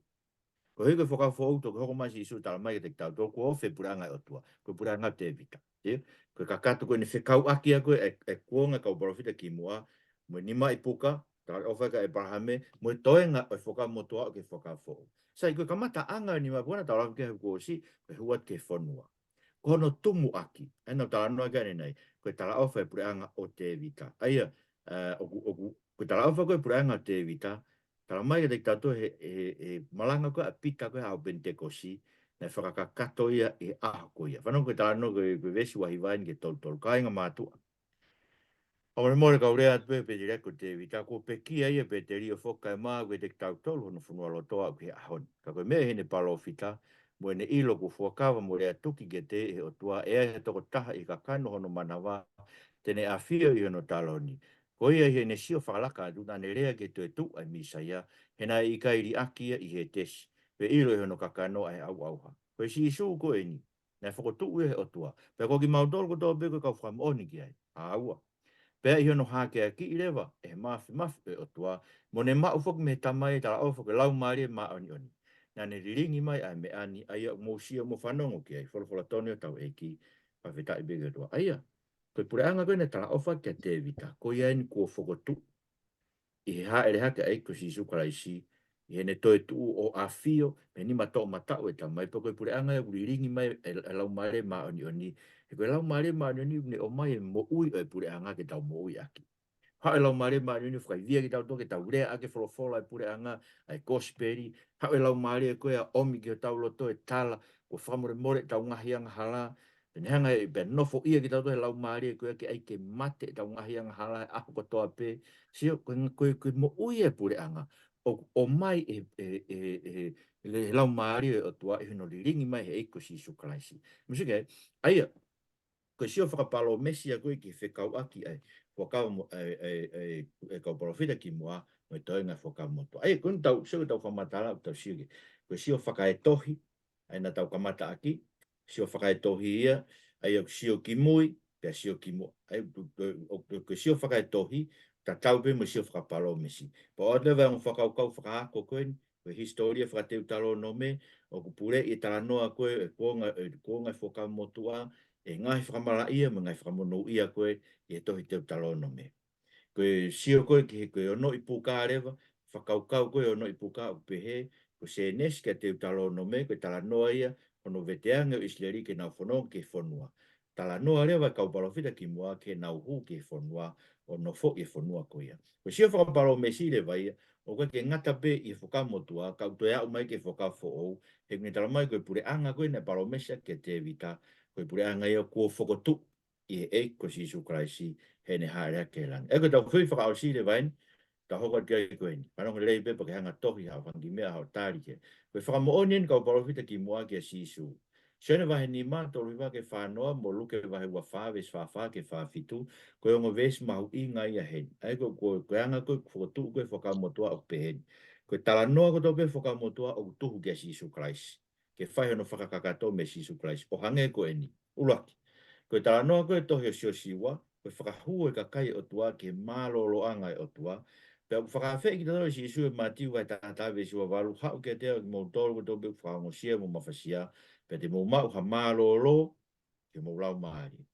Koeʻuhi ko e Fuakava Foʻou, toki hoko mai ʻa Sīsū ʻo talamai kiate kitautolu kuo ofi e puleʻanga ʻo e ʻOtua, ko e puleʻanga ʻo Tēvita. Ē? Ko e kakato ko eni fekauʻaki ia ko ē e, e kuonga ʻo e kau palōfita kimuʻa, mo e nimaʻi puka, talaʻofa kia ʻĒpalahame, mo e toenga ʻo e Fuakava Motuʻa ʻo aʻu ki he Fuakava Foʻou. Sai, ko e kamataʻanga ʻo e nimaʻi puka naʻa tau lave ki ai he kuo ʻosi, ko e hū atu ki he fonua. Ko hono tumuʻaki, ʻa ia naʻa ku talanoa ki ai ʻanenai, ko e talaʻofa ʻo e puleʻanga ʻo Tēvita. ʻA ia, ē, ʻoku, ʻoku, ko e talaʻofa ko ē ʻo e puleʻanga ʻo Tēvita, talamai kiate kitautolu he, he, he malanga ko ē ʻa Pita ko ē he ʻaho Penitekosi, naʻe fakakakato ia ʻi he ʻaho ko ia. Fanongo ki he talanoa ko ē, ko e veesi ua hiva eni ki he tolu tolu. Kāinga mātuʻa, ʻoku molemole kau lea atu pē ki he pēteliake ko Tēvita, kuo pekia ia pē ʻe Telio foki kae ʻumaʻā kiate kitautolu hono fonualoto ʻo aʻu ki he ʻaho ni. Ka ko e meʻa ʻi heʻene palōfita, mo ʻene ʻilo kuo fuakava mo lea tuki kiate ia ʻe he ʻOtua, ʻe ʻi ai ha tokotaha ʻi he kakano ʻo hono manava, te ne ʻafio ʻi hono taloni. Ko ia ʻi heʻene sio fakalaka atu naʻa ne lea ki he toetuʻu ʻa e Mīsaia, he naʻe ʻikai liʻaki ia ʻi Hētesi, pe ʻilo ʻi hono kakano ʻa e ʻauʻauha. Ko e Sīsū ko eni, naʻe fokotuʻu ia ʻe he ʻOtua. Pea ko kimautolu kotoa pē ko e kau fakamoʻoni ki ai. ʻA ua. Pea ʻi hono hākeakiʻi leva ʻe he māfimafi ʻo e ʻOtua, mo ne maʻu foki mei he Tamai e talaʻofa ko e Laumālie Māʻoniʻoni, naʻa ne lilingi mai ʻa e meʻa ni, ʻa ia ʻoku mou sio mo fanongo ki ai, folofola tonu ʻa hotau ʻEiki, fakafetaʻi pē ki he ʻOtua. ʻA ia, ko e puleʻanga ko ē naʻe talaʻofa kia Tēvita, ko ia eni kuo fokotuʻu ʻi he hāʻele hake ʻa e ʻEiki ko Sīsū Kalaisi, ʻi heʻene toetuʻu ʻo ʻafio mei he nima toʻomataʻu ʻo e Tamai, pea ko e puleʻanga ia ʻoku lilingi mai ʻe, ʻe he Laumālie Māʻoniʻoni. He ko e Laumālie Māʻoniʻoni ʻoku ne ʻomai e moʻui ʻo e puleʻanga ke tau moʻui ʻaki. Haʻu e Laumālie Māʻoniʻoni ʻo fakaivia kitautolu ke tau lea ʻaki e folofola ʻo e puleʻanga, ʻa e kosipeli. Haʻu e Laumālie ko ia ʻo ʻomi ki hotau loto e tala kuo fakamolemoleʻi ʻetau ngaahi angahala. Pea ne hanga ʻe, pea nofoʻia kitautolu ʻe he Laumālie ko ia ke ʻai ke mate ʻetau ngaahi angahala he ʻaho kotoa pē. Sio, ko e, ko e, ko e moʻui e puleʻanga ʻoku ʻomai ʻe, ʻe, ʻe, ʻe, ʻe he Laumālie ʻo e ʻOtua ʻi hono lilingi mai ʻe he ʻEiki ko Sīsū Kalaisi. Musike, ʻa ia, ko e sio fakapalōmesi ia ko ē ki he fekauʻaki ʻa e Fuakava Mo-, ʻa e, ʻa e, ʻa e, ʻa e kau palōfita kimuʻa mo e toenga Fuakava Motuʻa. ʻA ia, ko eni tau, sio ki heʻetau fakamatala, tau sio ki ai. Ko e sio fakaetohi, ʻa ia naʻa tau kamata ʻaki, sio fakaetohi ia, ʻa ia ʻoku sio kimui, pea sio kimuʻa. ʻA ia, ʻo, ʻo, ʻo, ʻo, ko e sio fakaetohi, tatau pē mo e sio fakapalōmesi. Pea ʻoatu leva e ongo fakakaukau fakaako ko eni, ko e hisitōlia fakaTeutalōnome, ʻoku puleʻi e talanoa ko ē, e kuonga, e kuonga e Fuakava Motuʻa, ʻe he ngaahi fakamalaʻia mo e ngaahi fakamonūʻia ko ē ʻi he tohi Teutalōnome. Ko e sio ko ē ki he, ko e onoʻi puka leva, fakakaukau ko ē onoʻi puka ʻoku pehē, ko Sēnesi kia Teutalōnome, ko e talanoa ia, hono veteange ʻo ʻIsileli ke nau fononga ki he fonua. Talanoa leva e kau palōfita kimuʻa ke nau hū ki he fonua, ʻo nofoʻi e fonua ko ia. Ko e sio fakapalōmesi leva ia, ʻoku ʻikai ke ngata pē ʻi he Fuakava Motuʻa, ka ʻoku toe aʻu mai ki he Fuakava Foʻou, he ʻoku ne talamai ko e puleʻanga ko ē naʻe palōmesi kia Tēvita, ko e puleʻanga ia kuo fokotuʻu ʻi he ʻEiki ko Sīsū Kalaisi heʻene hāʻele hake ki langi. ʻA ia ko ʻetau foʻi fakaʻosi leva eni, Tau hoko atu ki ai ko eni. Fanongo lelei pē pea ke hanga tohi haʻo fanga kiʻi meʻa, haʻo tali ki ai. Ko e fakamoʻoni eni ʻa e kau palōfita kimuʻa kia Sīsū. Sione vahe nima, tolu hiva ki he fā noa, mo Luke vahe ua fā, veesi fā fā ki he fā fitu, ko e ongo veesi mahuʻinga ia heni. ʻA ia ko, ko, ko e anga ko ē ʻoku fokotuʻu ko ē ʻe he Fuakava Motuʻa ʻoku pehē ni. Ko e talanoa kotoa pē ʻa e Fuakava Motuʻa ʻoku tuhu kia Sīsū Kalaisi. Ke fai hono fakakakato meia Sīsū Kalaisi. ʻO hangē ko eni. ʻUluaki. Ko e talanoa ko ē ʻo e tohi ʻo Siosiua, ko e fakahū ʻo e kakai ʻo e ʻOtua ki he mālōlōʻanga ʻo e ʻOtua. Pea ʻoku fakaafeʻi kitautolu ʻe Sīsū ʻi he Mātiu vahe taha taha veesi ua valu, haʻu kiate au ʻa kimoutolu kotoa pē ʻoku fakaongosia mo mafasia, pea te mou maʻu ha mālōlō ki homou laumālie.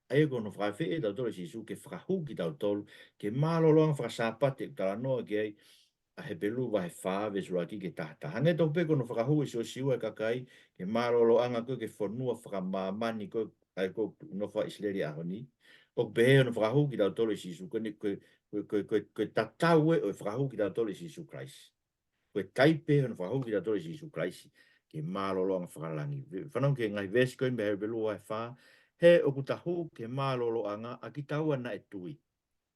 ʻA ia ko hono fakaafeʻi ʻatautolu ʻe Sīsū ke fakahū kitautolu ki he mālōlōʻanga fakasāpate ʻoku talanoa ki ai ʻa Hepelū vahe fā veesi ʻuluaki ki he taha taha. Hangē tofu pē ko hono fakahū ʻe Siosiua e kakai ki he mālōlōʻanga ko ē ki he fonua fakamāmani ko ē ʻa ia ʻoku nofo ai ʻIsileli he ʻaho ni. ʻOku pehē hono fakahū kitautolu ʻe Sīsū ko eni, ko e, ko e, ko e, ko e, ko e tatau ē ʻo e fakahū kitautolu ʻe Sīsū Kalaisi. Ko e taipe hono fakahū kitautolu ʻe Sīsū Kalaisi ki he mālōlōʻanga fakalangi. Ve-, fanongo ki he ngaahi veesi ko ē mei he Hepelū vahe fā: He ʻoku ta hū ki he mālōlōʻanga ʻa kitaua naʻe tui,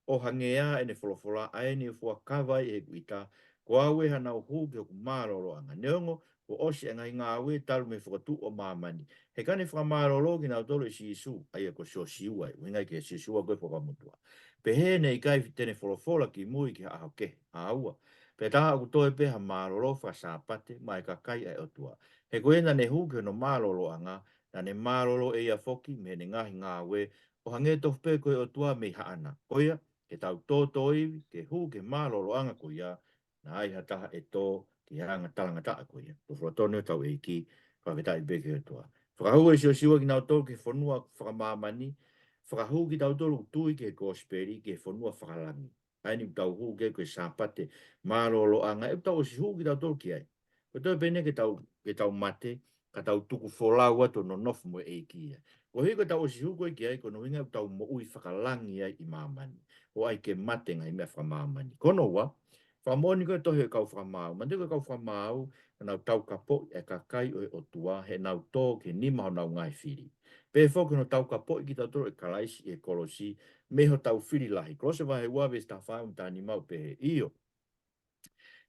ʻo hangē ʻa ʻene folofola, ʻa eni ʻe fuakava ai ʻe heʻeku ʻita, ko au ē haʻanau hū ki hoku mālōlōʻanga. Neongo kuo ʻosi ʻa e ngaahi ngāue talu mei he fokotuʻu ʻo māmani, he ka ne fakamālōlō kinautolu ʻe Sīsū, ʻa ia ko Siosiua, ʻuhinga ia kia Siosiua ko e Fuakava Motuʻa, pehē ne ʻikai te ne folofola kimui ki ha ʻaho kehe. Ua. Pea tā ʻoku toe pē ha mālōlō fakasāpate maʻa e kakai ʻa e ʻOtua. He ko ia naʻa ne hū ki hono mālōlōʻanga, naʻa ne mālōlō ʻe ia foki mei heʻene ngaahi ngāue, ʻo hangē tofu pē ko e ʻOtua mei haʻana. Ko ia, ke tau tōtōivi ke hū ki he mālōlōʻanga ko ia, naʻa ʻi ai ha taha ʻe tō ki he anga talangataʻa ko ia. Ko e folofola tonu ʻa hotau ʻEiki, fakafetaʻi pē ki he ʻOtua. Fakahū ʻe Siosiua kinautolu ki he fonua fakamāmani, fakahū kitautolu ʻoku tui ki he kosipeli ki he fonua fakalangi. ʻA eni ʻoku tau hū ki ai ko e Sāpate mālōlōʻanga, ʻoku tau ʻosi hū kitautolu ki ai. Ko e toe pē eni ke tau, ke tau mate, ka tau tuku folau atu ʻo nonofo mo e ʻEiki ia. Koeʻuhi ko ʻetau ʻosi hū ko ē ki ai, ko hono ʻuhinga ʻoku tau moʻui fakalangi ai ʻi māmani. ʻOua ʻai ke mate e ngaahi meʻa fakamāmani. Ko hono ua, fakamoʻoni ko ē ʻa e tohi ʻo e kau fakamaau. Manatuʻi ko e kau fakamaau, naʻa nau taukapoʻi ʻa e kakai ʻo e ʻOtua heʻenau tō ki he nima honau ngaahi fili. Pehē foki hono taukapoʻi kitautolu ʻe Kalaisi ʻi he kolosi mei hotau fili lahi. Kolose vahe ua veesi taha fā mo e taha nima ʻoku pehē: ʻIo,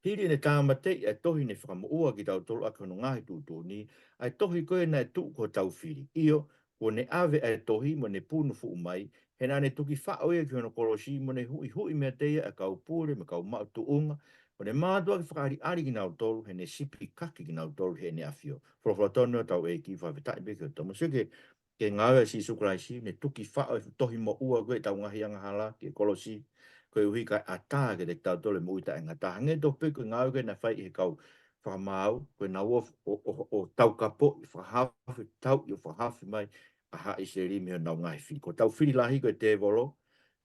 hili ʻene tāmateʻi ʻa e tohi ne fakamoʻua kitautolu ʻaki hono ngaahi tuʻutuʻuni, ʻa e tohi ko ē naʻe tuʻu ko hotau fili. ʻIo, kuo ne ʻave ʻa e tohi mo ne punu fuʻu mai, he naʻa ne tuki faʻo ia ki hono kolosi, mo ne huʻihuʻi meiate ia ʻa e kau pule mo e kau maʻu tuʻunga, mo ne mātuʻaki fakaʻaliʻali kinautolu, heʻene sipikaki kinautolu heʻene ʻafio. Folofola tonu ʻa hotau ʻEiki, fakafetaʻi pē ki he ʻOtua. Mou sio ki he, ki he ngāue ʻa Sīsū Kalaisi, ne tuki faʻo e tohi moʻua ko ē ʻetau ngaahi angahala ki he kolosi, koeʻuhi kae ʻatā kiate kitautolu e moʻui taʻengata. Hangē tofu pē ko e ngāue ko ē naʻe fai ʻe he kau fakamaau, ko ʻenau ō ʻo, ʻo, ʻo taukapoʻi, fakahaofi, tauʻi ʻo fakahaofi mai ʻa haʻa ʻIsileli mei honau ngaahi fili. Ko hotau fili lahi ko e tēvolo,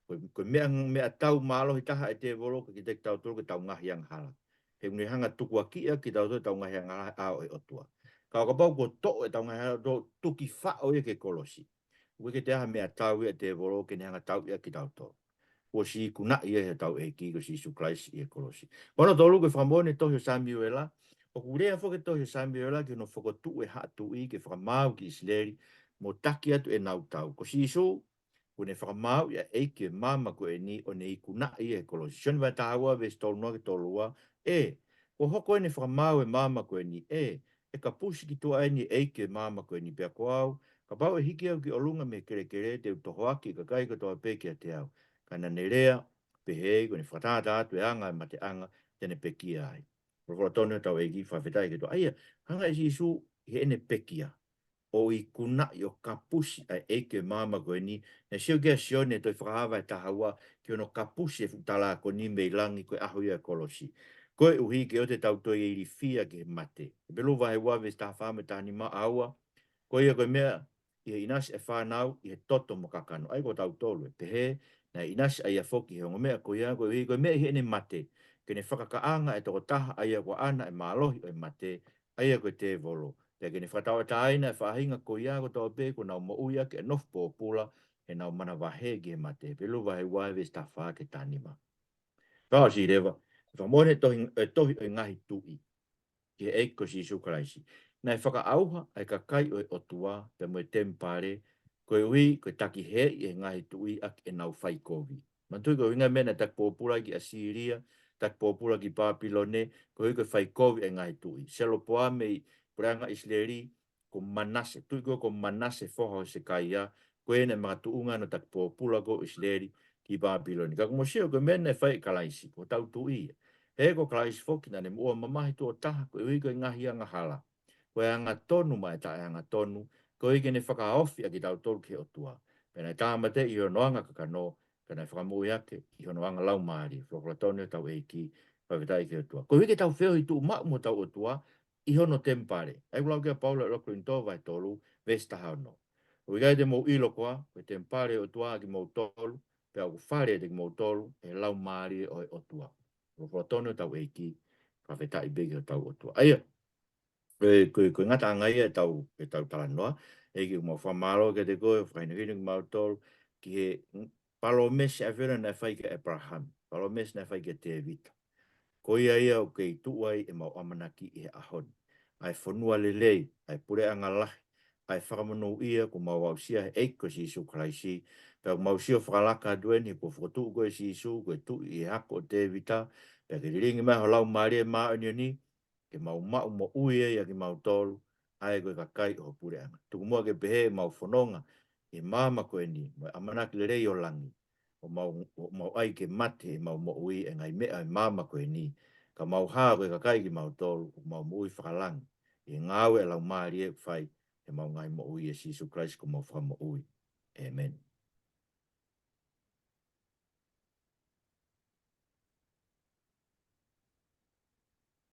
ko e, ko e meʻa, meʻatau mālohi taha ʻa e tēvolo kiate kitautolu ko ʻetau ngaahi angahala. He ʻoku ne hanga ʻo tukuakiʻi ʻa kitautolu ʻetau ngaahi angahala he ʻao ʻo e ʻOtua. Ka ʻo kapau kuo toʻo ʻetau ngaahi angahala, ʻo tuki faʻo ia ki he kolosi, ʻoku ʻikai ke toe ʻi ai ha meʻatau ia ʻa e tēvolo ke ne hanga ʻo tauʻi ʻa kitautolu. Kuo ʻosi ikunaʻi ia ʻe hotau ʻEiki ko Sīsū Kalaisi ʻi he kolosi. Ko hono tolu, ko e fakamoʻoni ʻa e tohi ʻo Samiuela. ʻOku lea foki e tohi ʻo Samiuela ki hono fokotuʻu e haʻa tuʻi ke fakamaau ki ʻIsileli mo taki atu ʻenau tau. Ko Sīsū, kuo ne fakamaauʻi ʻa e ʻeiki ʻo e maama ko eni ʻo ne ikunaʻi ia he kolosi. Sione vahe taha ua veesi tolu noa ki he tolu ua. ʻE, kuo hoko ʻene fakamaau e maama ko eni? ʻE, ʻe kapusi ki tuʻa eni e ʻeiki ʻo e maama ko eni pea ko au, kapau ʻe hiki au ki ʻolunga mei he kelekele, te u tohoaki e kakai kotoa pē kiate au. Ka naʻa ne lea pehē, ko ʻene fakatātā atu e anga e mateʻanga te ne pekia ai. Folofola tonu ʻa hotau ʻEiki, fakafetaʻi ki he ʻOtua. ʻA ia, hanga ʻe Sīsū ʻi heʻene pekia ʻo ikunaʻi ʻo kapusi ʻa e ʻeiki ʻo e maama ko eni, naʻe sio ki ai ʻa Sione he tohi Fakahā vahe taha ua ki hono kapusi e fuʻu talākoni mei langi ko e ʻaho ia ʻo e kolosi. Koeʻuhi ke ʻoua te tau toe ilifia ki he mate. Hepelū vahe ua veesi taha fā mo e taha nima. ʻA ua, ko ia ko e meʻa ʻi he ʻinasi ʻa e fānau ʻi he toto mo e kakano. ʻA ia ko tautolu ē, pehē, naʻe ʻinasi ʻa ia foki he ongo meʻa ko ia, koeʻuhi ko e meʻa ʻi heʻene mate, ke ne fakakaʻanga e tokotaha ʻa ia ko ʻaʻana e mālohi ʻo e mate, ʻa ia ko e tēvolo. Pea ke ne fakatauʻatāina e faʻahinga ko ia kotoa pē kuo nau moʻui ʻaki e nofo pōpula heʻenau manavahē ki he mate. Hepelū vahe ua veesi taha fā ki he taha nima. Ka ʻosi leva, fakamoʻoni e tohi, e tohi ʻo e ngaahi tuʻi ki he ʻEiki ko Sīsū Kalaisi. Naʻe fakaʻauha ʻa e kakai ʻo e ʻOtua pea mo e temipale, koeʻuhi ko e takihēʻi ʻe he ngaahi tuʻi ʻaki ʻenau faikovi. Manatuʻi ko e ʻuhinga e meʻa naʻe taki pōpula ai ki ʻAsīlia, taki pōpula ki Pāpilone, koeʻuhi ko e fai kovi ʻa e ngaahi tuʻi. Selopoame ʻi puleʻanga ʻIsileli, ko Manase, tuʻi ko ē ko Manase foha ʻo Hesekaia, ko ʻene makatuʻunga hono taki pōpula ko ē ʻIsileli ki Pāpilone. Ka ʻoku mou sio ko e meʻa naʻe fai ʻe Kalaisi, ko hotau tuʻi ia. He ko Kalaisi foki naʻa ne moʻua mamahi tuʻo taha, koeʻuhi ko e ngaahi angahala. Ko e angatonu maʻa e taʻeangatonu, koeʻuhi ke ne fakaofi ʻa kitautolu ki he ʻOtua. Pea naʻe tāmateʻi ʻi hono anga kakano, ka naʻe fakamoʻui hake ʻi hono anga laumālie. Folofola tonu ʻa hotau ʻEiki, fakafetaʻi ki he ʻOtua. Koeʻuhi ke tau feohi tuʻumaʻu mo hotau ʻOtua ʻi hono temipale. ʻA ia ʻoku lau ki ai ʻa Paula ʻi he ʻuluaki Kolinitō vahe tolu, veesi taha ono. ʻOku ʻikai te mou ʻilo koā, ko e temipale ʻo e ʻOtua ʻa kimoutolu, pea ʻoku fale ʻiate kimoutolu ʻe he laumālie ʻo e ʻOtua. Folofola tonu ʻa hotau ʻEiki, fakafetaʻi pē ki hotau ʻOtua. ʻA ia, ko e, ko e, ko e ngataʻanga ia ʻetau, ʻetau talanoa, ʻEiki ʻoku mau fakamālō kiate koe, fakahinohino kimautolu, ki he palōmesi ʻa e fena naʻe fai kia ʻĒpalahame, palōmesi naʻe fai kia Tēvita. Ko ia ia ʻoku kei tuʻu ai ʻemau ʻamanaki ʻi he ʻaho ni. ʻA e fonua lelei, ʻa e puleʻanga lahi, ʻa e fakamonūʻia kuo mau aʻusia he ʻEiki ko Sīsū Kalaisi, pea ʻoku mau sio fakalaka atu eni he kuo fokotuʻu koe ʻe Sīsū, ko e tuʻi ʻi he hako ʻo Tēvita, pea ke lilingi mai ho Laumālie Māʻoniʻoni, ke mau maʻu moʻui ai ʻa kimautolu, ʻa ia ko e kakai ʻo ho puleʻanga. Tuku muʻa ke pehē ʻemau fononga ʻi he māmani ko eni, mo e ʻamanaki lelei ʻo langi, ʻo mau, ʻo mau ʻai ke mate ʻemau moʻui ʻi he ngaahi meʻa ʻo e māmani ko eni, ka mau hā ko e kakai kimautolu, ʻo mau moʻui fakalangi, ʻi he ngāue ʻa e Laumālie ʻoku fai ʻi heʻemau ngaahi moʻui ʻia Sīsū Kalaisi ko homau Fakamoʻui. ʻĒmeni.